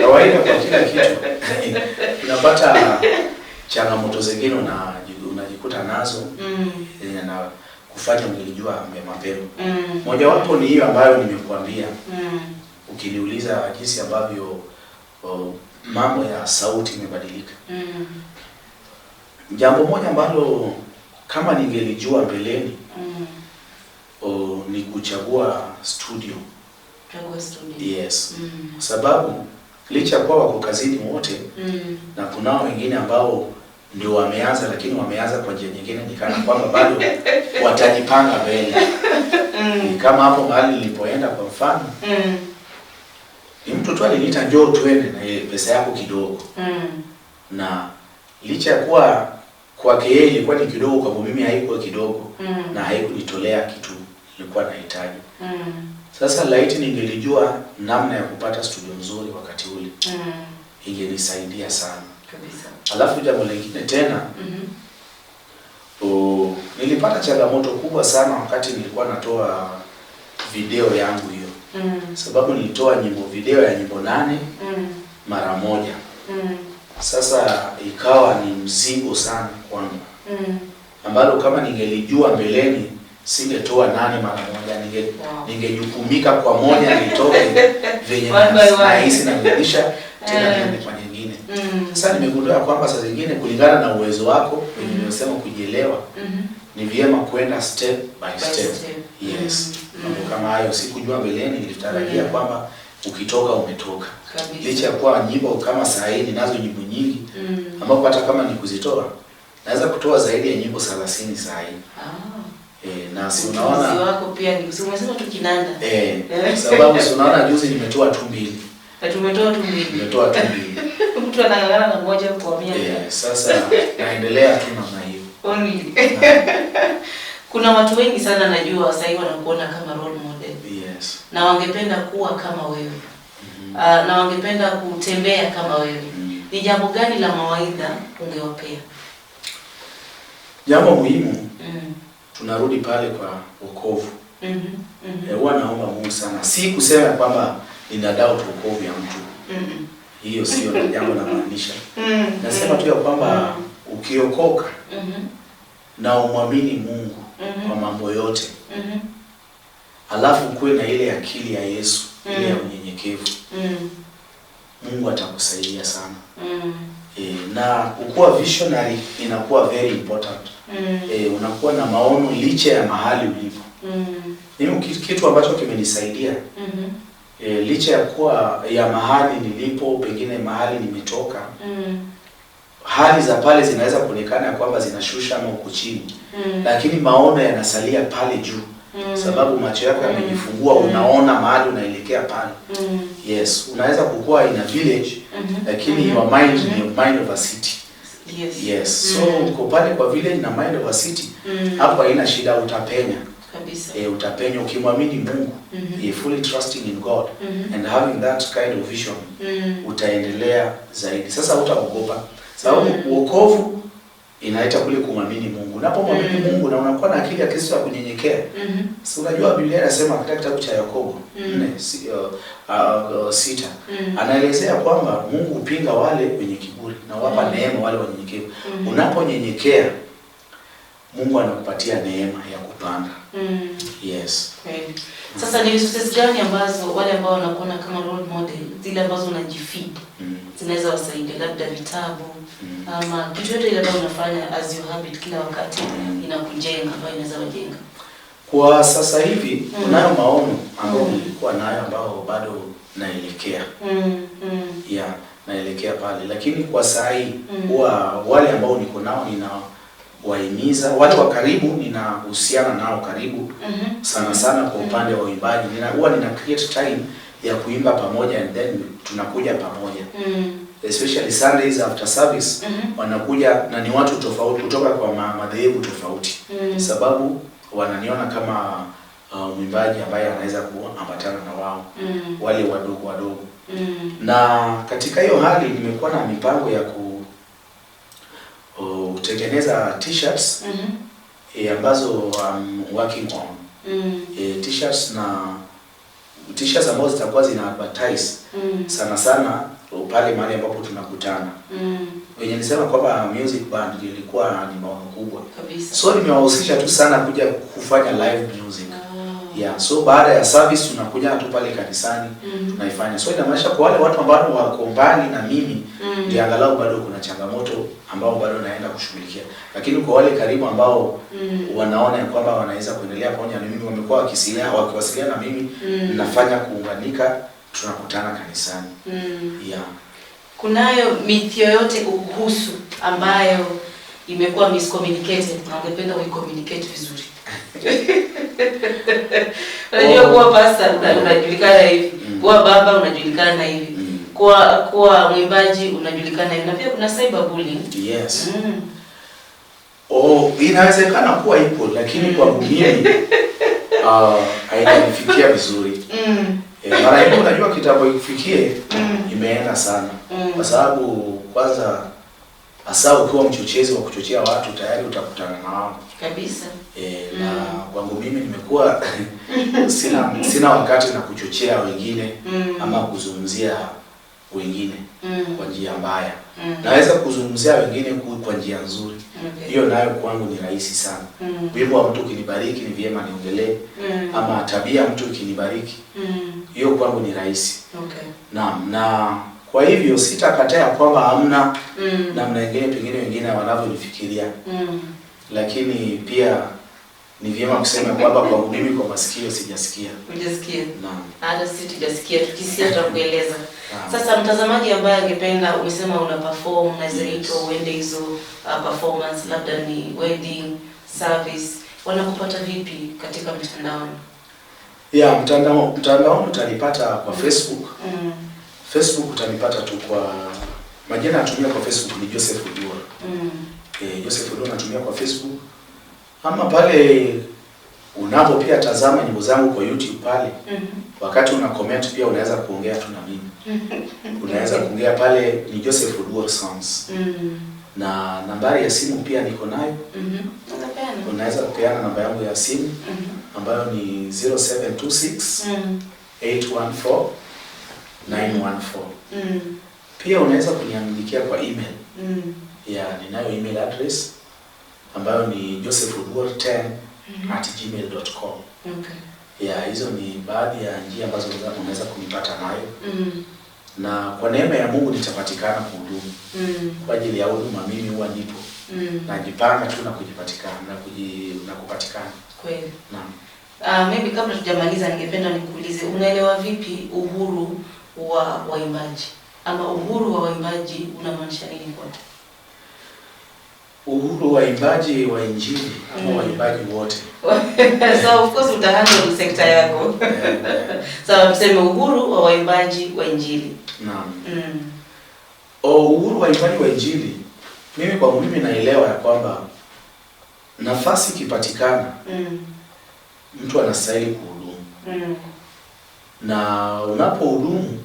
[SPEAKER 3] Kawaida kwa kila kitu unapata changamoto zingine unajikuta nazo na kufanya ungelijua mapema. Mojawapo ni hiyo ambayo nimekuambia. Ukiniuliza jinsi ambavyo mambo ya sauti imebadilika. Jambo moja ambalo kama ningelijua mbeleni ni kuchagua studio.
[SPEAKER 2] Kuchagua studio.
[SPEAKER 3] Yes. Kwa sababu licha kuwa wako kazini wote na kunao wengine ambao ndio wameanza, lakini wameanza kwa njia nyingine, ni kana kwamba bado watajipanga mbele. Ni kama hapo mahali nilipoenda kwa mfano, ni mtu tu aliniita njoo twende na yeye pesa yako kidogo. Na licha ya kuwa kwake yeye ilikuwa ni kidogo, kwa mimi haikuwa kidogo na haikunitolea kitu nilikuwa nahitaji. Sasa laiti ningelijua namna ya kupata studio nzuri wakati ule, ingenisaidia sana.
[SPEAKER 2] Kabisa.
[SPEAKER 3] Alafu jambo lingine tena, nilipata changamoto kubwa sana wakati nilikuwa natoa video yangu hiyo. Sababu nilitoa video ya nyimbo 8 mara moja. Sasa ikawa ni mzigo sana kwangu. Ambalo kama ningelijua mbeleni singetoa 8 mara moja, ningejukumika kwa moja nitoe venye
[SPEAKER 2] One by one.
[SPEAKER 3] nahisi na nirudisha tena niende kwa nyingine. Sasa nimegundua kwamba saa zingine kulingana na uwezo wako, venye nimesema kujielewa, ni vyema kwenda step by
[SPEAKER 2] By
[SPEAKER 3] step.
[SPEAKER 2] step.
[SPEAKER 3] Yes. Mambo kama hayo sikujua mbeleni, nilitarajia kwamba Ukitoka umetoka.
[SPEAKER 2] Kabisa.
[SPEAKER 3] Licha ya kuwa nyimbo kama saa hii ninazo nyimbo nyingi ambapo hata kama ni kuzitoa naweza kutoa zaidi ya nyimbo 30 saa hii. Na si
[SPEAKER 2] Ujuzi
[SPEAKER 3] unaona
[SPEAKER 2] wako pia ni, si umesema tu kinanda.
[SPEAKER 3] Sababu si unaona juzi nimetoa tu 2.
[SPEAKER 2] Na tumetoa tu 2.
[SPEAKER 3] Nimetoa tu 2.
[SPEAKER 2] Mtu anang'ang'ana na 1 kwa 100.
[SPEAKER 3] Sasa naendelea tu namna hiyo.
[SPEAKER 2] Only. Kuna watu wengi sana najua sasa hivi wanakuona kama role model.
[SPEAKER 3] Yes.
[SPEAKER 2] Na wangependa kuwa kama wewe. Na wangependa kutembea kama wewe. Ni jambo gani la mawaidha ungewapea?
[SPEAKER 3] Jambo muhimu, tunarudi pale kwa wokovu. Huwa naomba Mungu sana. Si kusema kwamba nina doubt wokovu ya mtu. Hiyo sio jambo la maanisha. Nasema tu ya kwamba ukiokoka na umwamini Mungu kwa mambo yote, alafu kuwe na ile akili ya Yesu, ile ya unyenyekevu, Mungu atakusaidia sana. Na kukuwa visionary inakuwa very important. Unakuwa na maono licha ya mahali ulipo. Mimi kitu ambacho kimenisaidia, licha ya kuwa ya mahali nilipo, pengine mahali nimetoka, hali za pale zinaweza kuonekana ya kwamba zinashusha ama uko chini, lakini maono yanasalia pale juu. Sababu macho yako yamejifungua, unaona mahali unaelekea pale. Yes, unaweza kukua in a village, lakini your mind ni mind of a city.
[SPEAKER 2] Yes.
[SPEAKER 3] Yes. So uko pale kwa village na mind of a city, hapo haina shida, utapenya.
[SPEAKER 2] Kabisa.
[SPEAKER 3] Utapenya ukimwamini Mungu. Fully trusting in God and having that kind of vision, utaendelea zaidi. Sasa hutaogopa. Sababu wokovu inaita kule kumwamini Mungu. Unapomwamini Mungu na unakuwa na akili ya Kristo ya kunyenyekea. So unajua Biblia inasema katika kitabu cha Yakobo 4:6, anaelezea kwamba Mungu hupinga wale wenye kiburi na huwapa neema wale wanyenyekevu. Unaponyenyekea, Mungu anakupatia neema ya kupanda. Yes.
[SPEAKER 2] Kweli. Sasa ni resources gani ambazo wale ambao wanakuona kama role model, zile ambazo unajifeed, zinaweza wasaidia, labda vitabu ama kitu yote ile ambayo unafanya as your habit kila wakati inakujenga, ambayo inaweza wajenga?
[SPEAKER 3] Kwa sasa hivi kunayo maono ambayo nilikuwa nayo ambayo bado naelekea. Yeah, naelekea pale. Lakini kwa saa hii huwa wale ambao niko nao ninawahimiza, wale wa karibu ninahusiana nao karibu sana sana kwa upande wa uimbaji. Huwa nina create time ya kuimba pamoja and then tunakuja pamoja. Especially Sundays after service, wanakuja na ni watu tofauti kutoka kwa madhehebu tofauti. Sababu wananiona kama mwimbaji ambaye anaweza kuambatana na wao, wale wadogo wadogo. Na katika hiyo hali nimekuwa na mipango ya kutengeneza t-shirts, ambazo I'm working on. T-shirts na t-shirts ambazo zitakuwa zina advertise sana sana pale mahali ambapo tunakutana. Wenye nisema kwamba music band ilikuwa ni maono kubwa.
[SPEAKER 2] Kabisa.
[SPEAKER 3] So nimewahusisha tu sana kuja kufanya live music. Yeah, so baada ya service tunakuja tu pale kanisani, tunaifanya. So inamaanisha kwa wale watu ambao wako mbali na mimi, ndio angalau bado kuna changamoto ambao bado naenda kushughulikia. Lakini kwa wale karibu ambao wanaona ya kwamba wanaweza kuendelea pamoja na mimi, wamekuwa wakiwasiliana na mimi, nafanya kuunganika, tunakutana kanisani. Yeah.
[SPEAKER 2] Kunayo myth yoyote kukuhusu ambayo imekuwa miscommunicated na ungependa uicommunicate vizuri? Unajua, kuwa pastor unajulikana hivi, kuwa baba unajulikana hivi, kuwa mwimbaji unajulikana hivi, na pia kuna cyberbullying.
[SPEAKER 3] Yes. Oh, inawezekana kuwa ipo, lakini kwangu mimi haijanifikia vizuri. Mara nyingi unajua kitambo ikufikie imeenda sana. Kwa sababu kwanza hasa ukiwa mchochezi wa kuchochea watu tayari utakutana na wao.
[SPEAKER 2] Kabisa.
[SPEAKER 3] Na kwangu mimi nimekuwa sina wakati na kuchochea wengine ama kuzungumzia wengine kwa njia mbaya. Naweza kuzungumzia wengine kwa njia nzuri. Hiyo nayo kwangu ni rahisi sana. Wimbo wa mtu ukinibariki ni vyema niongelee, ama tabia mtu ikinibariki, hiyo kwangu ni rahisi. Naam, na kwa hivyo sitakataa kwamba hamna namna nyingine pengine wengine wanavyonifikiria. Lakini pia Ni vyema kusema kwamba kwangu mimi kwa masikio sijasikia.
[SPEAKER 2] Hujasikia?
[SPEAKER 3] Naam.
[SPEAKER 2] Hata sisi tujasikia, tukisikia tutakueleza.
[SPEAKER 3] Naam.
[SPEAKER 2] Sasa mtazamaji ambaye angependa, umesema una perform, unaweza
[SPEAKER 3] Yes.
[SPEAKER 2] itwa uende hizo performance, labda ni wedding service, wanakupata vipi katika mtandaoni?
[SPEAKER 3] Ya mtandaoni utanipata kwa Facebook. Facebook utanipata tu kwa majina natumia kwa Facebook ni Joseph Oduor. Joseph Oduor natumia kwa Facebook. Ama pale unapo pia tazama nyimbo zangu kwa YouTube pale. Wakati una comment pia unaweza kuongea tu na mimi. Unaweza kuongea pale ni Joseph Oduor Songs. Na nambari ya simu pia niko nayo.
[SPEAKER 2] Unapeana?
[SPEAKER 3] Unaweza kupeana namba yangu ya simu ambayo ni 0726 814 914. Pia unaweza kuniandikia kwa email. Ya, ninayo email address ambayo ni josephoduor10@gmail.com. Ya, hizo ni baadhi ya njia ambazo unaweza kunipata nayo. Na kwa neema ya Mungu nitapatikana kuhudumu. Kwa ajili ya huduma mimi huwa nipo. Najipanga tu na kujipatikana na kupatikana.
[SPEAKER 2] Kweli.
[SPEAKER 3] Naam.
[SPEAKER 2] Maybe kabla tujamaliza ningependa nikuulize, unaelewa vipi uhuru wa waimbaji? Ama uhuru wa waimbaji unamaanisha nini kwako?
[SPEAKER 3] Uhuru wa waimbaji wa Injili ama waimbaji wote.
[SPEAKER 2] So of course utahandle sekta yako. So tuseme uhuru wa waimbaji wa Injili.
[SPEAKER 3] Naam. Uhuru wa waimbaji wa Injili, mimi kwa mimi naelewa ya kwamba nafasi ikipatikana mtu anastahili kuhudumu. Na unapohudumu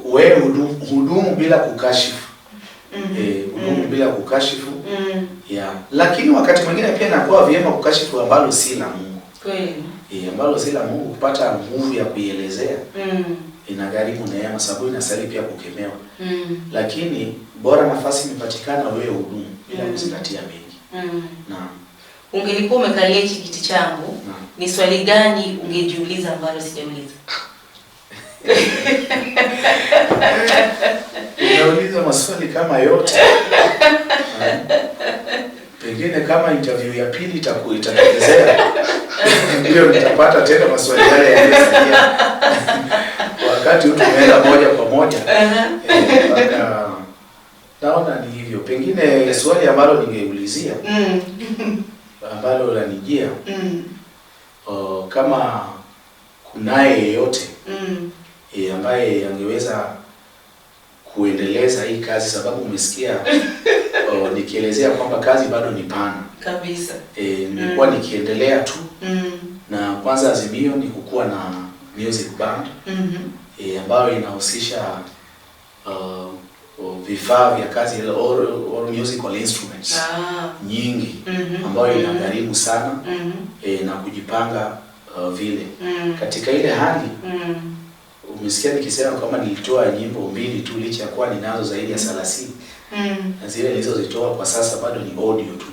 [SPEAKER 3] wewe hudumu bila kukashifu. Hudumu bila kukashifu. Yeah. Lakini wakati mwingine pia inakuwa vyema kukashifu ambalo si la Mungu.
[SPEAKER 2] Kweli.
[SPEAKER 3] Ambalo si la Mungu, kupata nguvu ya kuielezea inagharimu neema, sababu inastahili pia kukemewa. Lakini bora nafasi imepatikana, wewe hudumu bila kuzingatia mengi. Naam.
[SPEAKER 2] Ungelikuwa umekalia hichi kiti changu,
[SPEAKER 3] Naam.
[SPEAKER 2] ni swali gani ungejiuliza ambalo sijauliza?
[SPEAKER 3] Unauliza maswali kama yote. Pengine kama interview ya pili itatokezea, ndio nitapata tena maswali yale yaliyosalia. Wakati huu tumeenda moja kwa moja. Mpaka naona ni hivyo. Pengine swali ambalo ningeulizia ambalo lanijia, kama kunaye yeyote ambaye angeweza kuendeleza hii kazi, sababu umesikia nikielezea kwamba kazi bado ni pana.
[SPEAKER 2] Kabisa.
[SPEAKER 3] Nimekuwa nikiendelea tu. Na kwanza azimio ni kukuwa na music band ambayo inahusisha vifaa vya kazi or musical instruments nyingi ambayo inagharimu sana na kujipanga vile. Katika ile hali umesikia nikisema kwamba nilitoa nyimbo 2 tu licha ya kuwa ninazo zaidi ya 30. Na zile nilizozitoa kwa sasa bado ni audio tu.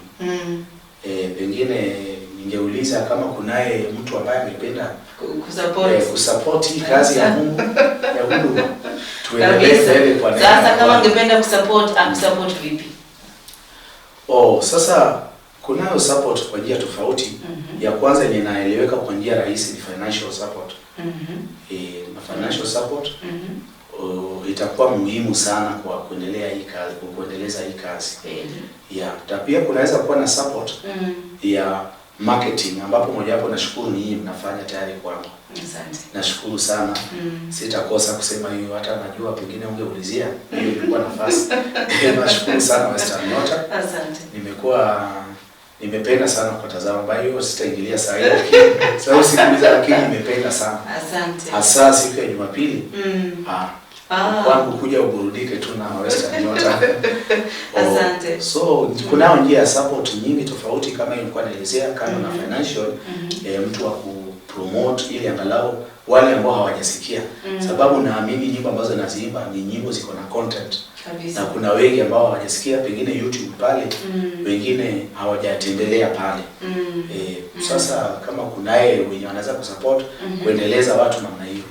[SPEAKER 3] Pengine ningeuliza kama kunaye mtu ambaye angependa
[SPEAKER 2] Kusupport.
[SPEAKER 3] Kusupport hii kazi ya Mungu ya huduma. Tuendelee
[SPEAKER 2] Kabisa.
[SPEAKER 3] mbele kwa neema
[SPEAKER 2] Sasa
[SPEAKER 3] ya
[SPEAKER 2] kama
[SPEAKER 3] Bwana.
[SPEAKER 2] ungependa kusupport, akusupport vipi?
[SPEAKER 3] Sasa kunayo support kwa njia tofauti. Ya kwanza yenye inaeleweka kwa njia rahisi ni financial support. Na financial support itakuwa muhimu sana kwa kuendelea hii kazi, kwa kuendeleza hii kazi. Ya, na pia kunaweza kuwa na support ya marketing, ambapo mojawapo nashukuru nyinyi mnafanya tayari kwangu.
[SPEAKER 2] Asante.
[SPEAKER 3] Nashukuru sana. Sitakosa kusema hiyo, hata najua pengine ungeulizia hiyo ilikuwa nafasi. Nashukuru sana Western Nyota.
[SPEAKER 2] Asante.
[SPEAKER 3] Nimependa sana kutazama, kwa hiyo sitaingilia saa hii, lakini sababu sikuuliza, lakini nimependa sana.
[SPEAKER 2] Asante.
[SPEAKER 3] Hasa siku ya Jumapili. Kwangu kuja uburudike tu na Western Nyota.
[SPEAKER 2] Asante.
[SPEAKER 3] So kunao njia ya support nyingi tofauti kama ilikuwa naelezea, kama na financial, mtu wa kupromote ili angalau wale ambao hawajasikia, sababu naamini nyimbo ambazo naziimba ni nyimbo ziko na content
[SPEAKER 2] Kabisa.
[SPEAKER 3] na kuna wengi ambao hawajasikia pengine YouTube pale, wengine hawajatembelea pale. Sasa kama kunaye wenye wanaweza kusupport kuendeleza watu namna hiyo,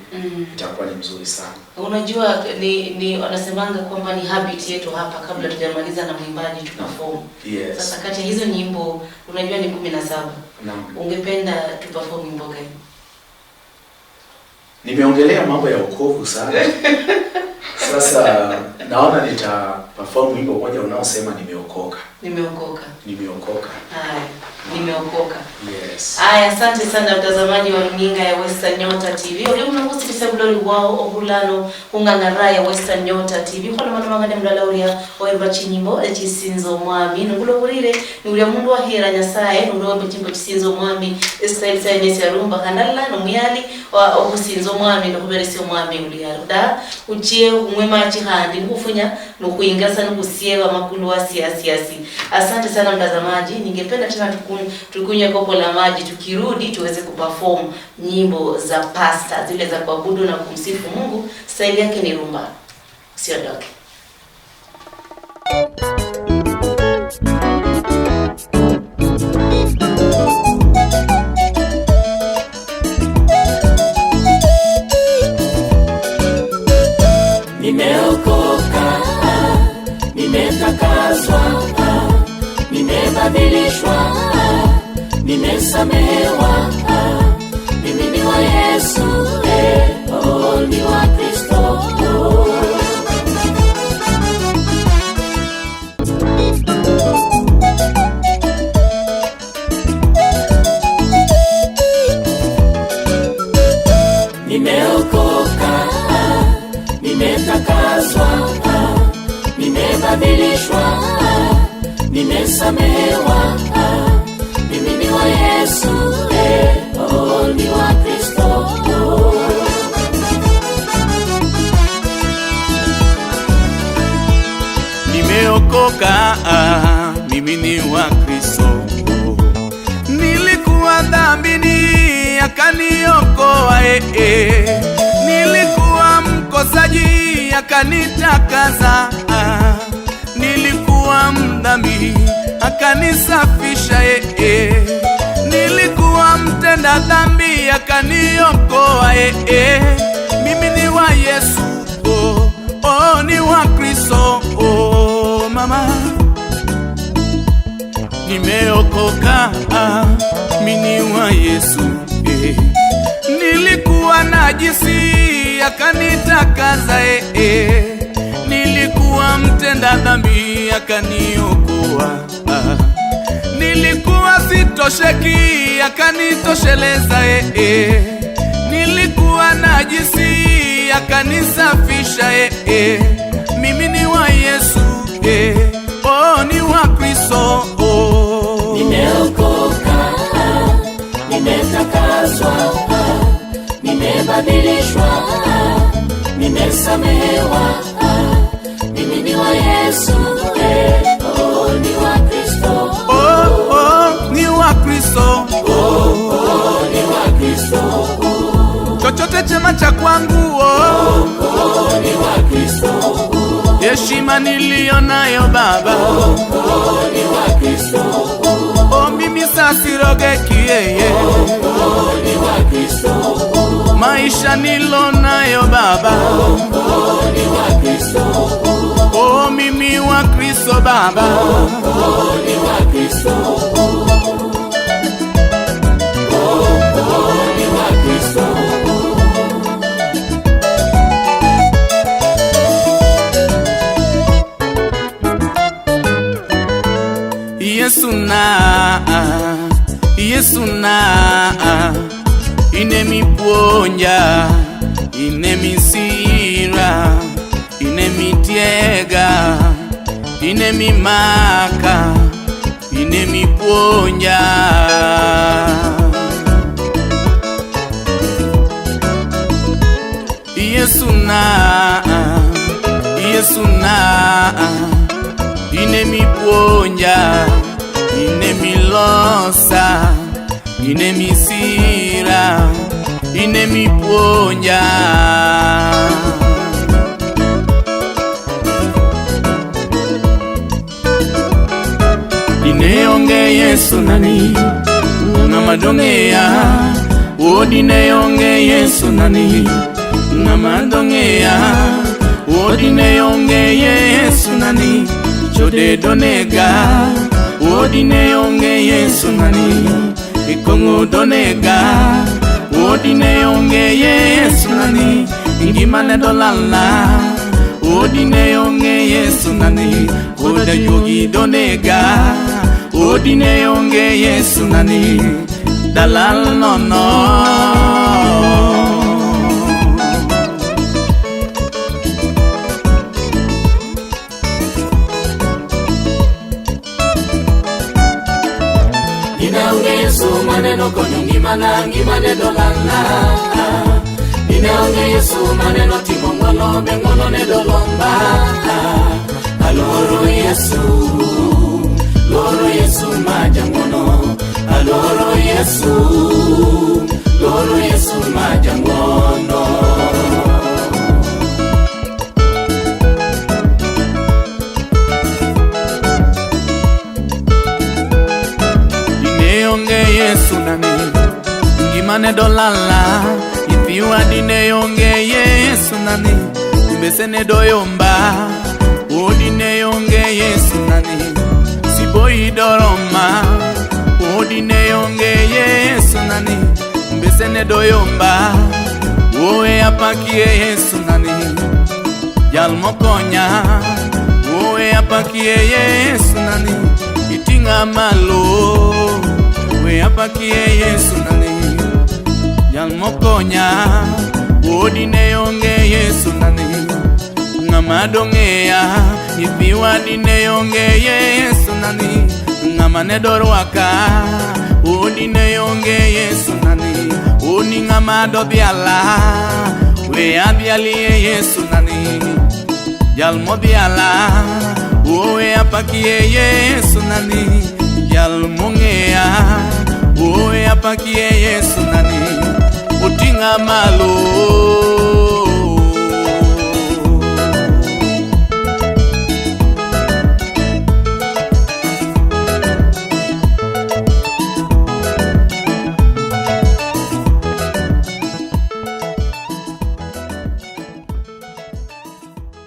[SPEAKER 3] itakuwa ni mzuri sana.
[SPEAKER 2] Unajua ni wanasemanga kwamba ni habit yetu hapa, kabla tujamaliza na mwimbaji tu perform.
[SPEAKER 3] Yes.
[SPEAKER 2] Sasa kati ya hizo nyimbo unajua ni 17.
[SPEAKER 3] Naam.
[SPEAKER 2] Ungependa tu perform nyimbo gani?
[SPEAKER 3] Nimeongelea mambo ya wokovu sana. Sasa naona nita perform wimbo mmoja unaosema nimeokoka.
[SPEAKER 2] Nimeokoka.
[SPEAKER 3] Nimeokoka.
[SPEAKER 2] Haya, nimeokoka.
[SPEAKER 3] Yes.
[SPEAKER 2] Aya, asante sana mtazamaji wa runinga ya Western Nyota TV. Oli unangusirisa buloli bwao obulano khung'ang'ara ya Western Nyota TV. Kholomalomanga mulala ulia oyimba chinyimbo echisinza omwami. Nungula obulile ni ulia mundu wakhera Nyasaye, nungula oyimba chinyimbo chisinza omwami. Estyle sayenesi arumba khandala nomuyali okhusinza omwami nokhuberesia omwami uluyali. Da uchie khung'we machi khandi nikhufunya nokhwingasa nikhusieva makulu asi asi asi. Asante sana mtazamaji, ningependa tena tukunywe kopo la maji, tukirudi tuweze kuperform nyimbo za pasta zile za kuabudu na kumsifu Mungu. Staili yake ni rumba. Usiondoke.
[SPEAKER 1] Nimeokoka, nimetakaswa, nimebadilishwa, nimesamehewa. Mimi ni wa Yesu, oh, ni wa Kristo. Nimeokoka, nimetakaswa, nimebadilishwa, nimesamehewa. Mimi ni wa Yesu, oh, ni wa Kristo.
[SPEAKER 4] Nimeokoka, mimi ni wa Kristo. Nilikuwa dhambini, akaniokoa. Nilikuwa mkosaji, akanitakasa. Nilikuwa mdhambi, akanisafisha. Nilikuwa mtenda dhambi, akaniokoa. Mimi ni wa Yesu, oh, oh, ni wa Kristo, oh, mama. Nimeokoka, mimi ni wa Yesu. Nilikuwa najisi, akanitakasa. Nilikuwa mtenda dhambi, akaniokoa. Nilikuwa sitosheki, akanitosheleza. Nilikuwa najisi, akanisafisha. Mimi ni wa Yesu, oh, ni wa Kristo, oh.
[SPEAKER 1] Nimeokoka, nimetakaswa, nimebadilishwa, nimesamehewa. Mimi ni wa Yesu, oh, ni wa Kristo.
[SPEAKER 4] Oh, oh, ni wa Kristo.
[SPEAKER 1] Oh, ni wa Kristo.
[SPEAKER 4] Chochote chema cha kwangu, oh,
[SPEAKER 1] Oh, ni wa Kristo.
[SPEAKER 4] Heshima niliyo nayo Baba,
[SPEAKER 1] Oh, ni wa Kristo.
[SPEAKER 4] Oh, mimi sasirogeki, yeye.
[SPEAKER 1] Oh, ni wa Kristo.
[SPEAKER 4] Maisha nilo nayo Baba,
[SPEAKER 1] Oh, ni wa Kristo.
[SPEAKER 4] Oh, mimi wa Kristo Baba.
[SPEAKER 1] Oh, ni wa Kristo. Oh, oh, ni wa Kristo.
[SPEAKER 4] Yesu na, Yesu na, inemipuonja, inemisira, inemitiega, inemimaka, inemipuonja. Yesu na, Yesu na, inemipuonja, inemilosa, inemisira, Inemipuonja Dineyonge Yesu nani Ngamadongea O dineyonge Yesu nani Ngamadongea O dineyonge Yesu nani Chode donega O dineyonge Yesu nani Ikongo donega O dineyonge Yesu nani Ngimane dolala O dineyonge Yesu nani Koda yogi donega O dineyonge Yesu nani Dalal no no.
[SPEAKER 1] Ninaonge Yesu maneno konyo ngimana ngimane dolala. Ninaonge Yesu maneno timo ng'wono be ng'wono ne dolomba. Aluoro Yesu, luoro Yesu majang'wono. Aluoro Yesu, luoro Yesu majang'wono.
[SPEAKER 4] Dineyonge Yesu nani Ngimane dolala Ithiwa dineyonge Yesu nani Imbesene doyomba O dineyonge Yesu nani Siboi doroma O dineyonge Yesu nani Imbesene doyomba Oe apakie Yesu nani Jal mokonya Oe apakie Yesu nani Itinga malo We apakie Yesu nani Jal mokonya Odine yonge Yesu nani Ng'ama dong'eya Nyithiwa dine yonge Yesu nani Ng'ama ne dorwaka Odine yonge Yesu nani Oni ng'ama dodhiala We adhialie Yesu nani Jal modhiala Owe apakie Yesu nani Jal mong'eya Owe apakie Yesu nani Oting'a malo.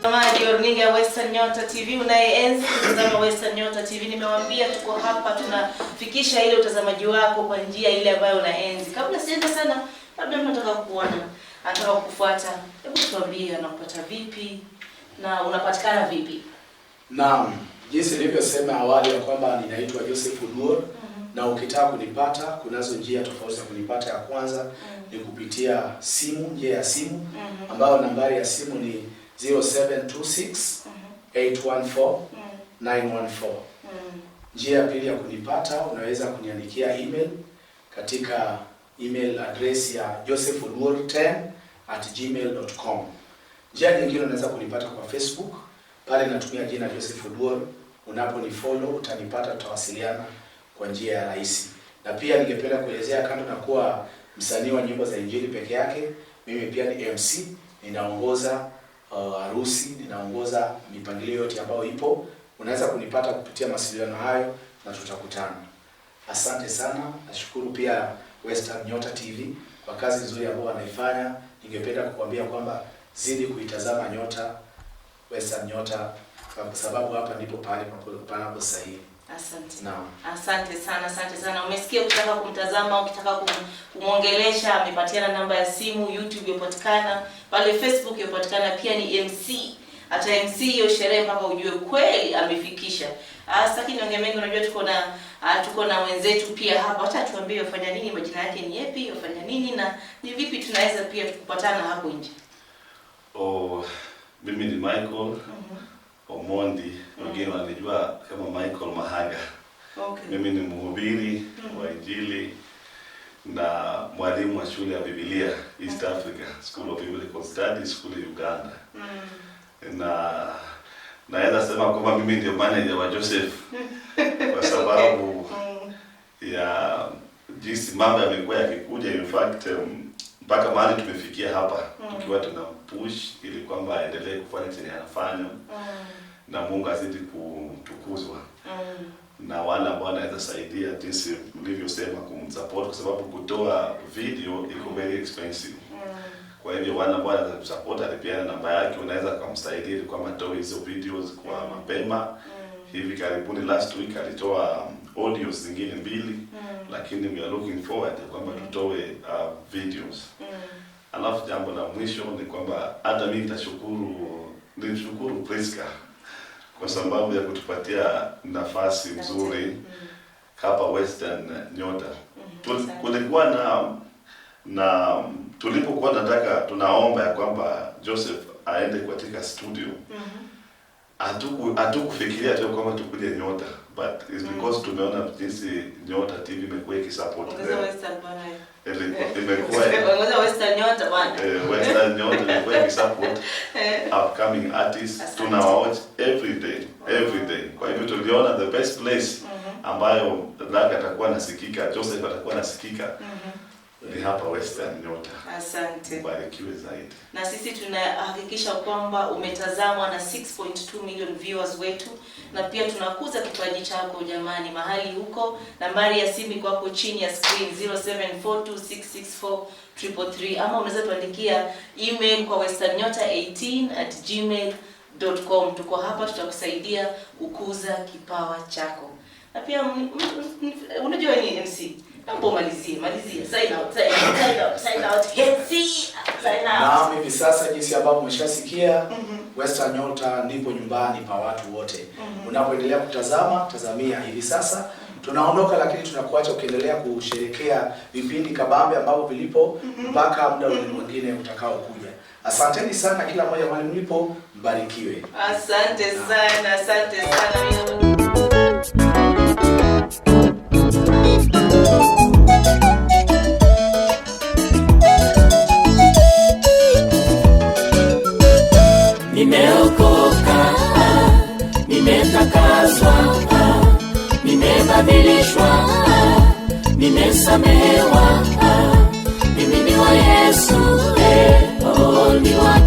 [SPEAKER 2] Mtazamaji wa runinga ya Western Nyota TV unayeenzi kutazama Western Nyota TV, nimewaambia tuko hapa tunafikisha ile utazamaji wako kwa njia ile ambayo unaenzi. Kabla sijaenda sana, labda mtu anataka kukuona, anataka kukufuata, hebu tuambie anakupata vipi na unapatikana vipi?
[SPEAKER 3] Naam, jinsi nilivyosema awali ya kwamba ninaitwa Joseph Oduor. Na ukitaka kunipata kunazo njia tofauti za kunipata. Ya kwanza ni kupitia simu, njia ya simu ambayo nambari ya simu ni 0726 814 914. Njia ya pili ya kunipata, unaweza kuniandikia email katika email address ya josephoduor10@gmail.com. Njia nyingine unaweza kunipata kwa Facebook, pale natumia jina Joseph Oduor. Unaponifollow utanipata, tutawasiliana kwa njia ya rahisi. Na pia ningependa kuelezea, kando na kuwa msanii wa nyimbo za Injili peke yake, mimi pia ni MC, ninaongoza harusi, ninaongoza mipangilio yote ambayo ipo. Unaweza kunipata kupitia mawasiliano hayo na tutakutana. Asante sana. Nashukuru pia Western Nyota TV kwa kazi nzuri ambayo wanaifanya. Ningependa kukuambia kwamba zidi kuitazama Nyota, Western Nyota, kwa sababu hapa ndipo pahali panapostahili.
[SPEAKER 2] Asante.
[SPEAKER 3] Naam.
[SPEAKER 2] Asante sana, asante sana. Umesikia, ukitaka kumtazama, ukitaka kumwongelesha, amepatiana namba ya simu, YouTube yapatikana, pale Facebook yapatikana, pia ni MC. Hata MC hiyo sherehe mpaka ujue kweli amefikisha. Sitaki niongee mengi, unajua tuko na wenzetu pia hapa. Acha tuambie wafanya nini, majina yake ni yapi, wafanya nini na ni vipi tunaweza pia tukupatana hapo nje.
[SPEAKER 5] Oh, mimi ni Michael Omondi, wengine wananijua kama Michael Mahaga.
[SPEAKER 2] Okay.
[SPEAKER 5] Mimi ni mhubiri wa Injili na mwalimu wa shule ya Biblia East Africa School of Biblical Studies kule Uganda. Na naweza sema kwamba mimi ndio manager wa Joseph kwa sababu ya jinsi mambo yamekuwa yakikuja. In fact, mpaka mahali tumefikia hapa tukiwa tuna push ili kwamba aendelee kufanya chenye anafanya na Mungu azidi kutukuzwa na wale ambao wanaweza saidia jinsi mlivyosema kumsupport, kwa sababu kutoa video iko very expensive. Kwa hivyo wale ambao wanaweza kusupport, alipeana namba yake, unaweza kumsaidia ili kwamba atoe hizo videos kwa mapema. Hivi karibuni last week alitoa audios zingine mbili, lakini we are looking forward ya kwamba tutoe videos. Alafu jambo la mwisho ni kwamba hata mimi nimshukuru Priska kwa sababu ya kutupatia nafasi nzuri hapa Western Nyota. Kulikuwa na tulipokuwa nataka tunaomba ya kwamba Joseph aende katika studio, hatukufikiria tu kwamba tukuje Nyota, but it's because tumeona jinsi Nyota TV imekuwa ikisupport
[SPEAKER 2] Ongeza
[SPEAKER 5] them.
[SPEAKER 2] Western bwana.
[SPEAKER 5] Imekuwa
[SPEAKER 2] Ongeza Western Nyota bwana.
[SPEAKER 5] Western Nyota imekuwa ikisupport upcoming artists.
[SPEAKER 2] Asante.
[SPEAKER 5] Tunawatch every day, every day. Kwa hivyo tuliona the best place ambayo Laka atakuwa nasikika, Joseph atakuwa nasikika ni hapa Western Nyota.
[SPEAKER 2] Asante.
[SPEAKER 5] Ubarikiwe zaidi.
[SPEAKER 2] Na sisi tunahakikisha kwamba umetazamwa na 6.2 million viewers wetu, na pia tunakuza kipaji chako jamani, mahali huko. Nambari ya simu iko hapo chini ya screen, 0742664333, ama unaweza tuandikia email kwa westernnyota18@gmail.com. Tuko hapa, tutakusaidia kukuza kipawa chako. Na pia unajua ni MC, naomba umalizie, malizia. Sign out, sign out, sign out, sign out. MC, sign out.
[SPEAKER 3] Naam, hivi sasa jinsi ambavyo umeshasikia, Western Nyota ndipo nyumbani pa watu wote. Unapoendelea kutazama, tazamia hivi sasa. Tunaondoka lakini tunakuacha ukiendelea kusherekea vipindi kabambe ambavyo vilipo mpaka muda mwingine utakaokuja. Asanteni sana kila mmoja mahali mlipo, mbarikiwe.
[SPEAKER 2] Asante sana, asante sana.
[SPEAKER 1] Nimeokoka, nimetakaswa, nimebadilishwa, nimesamehewa. Mimi ni wa Yesu, oh, ni wa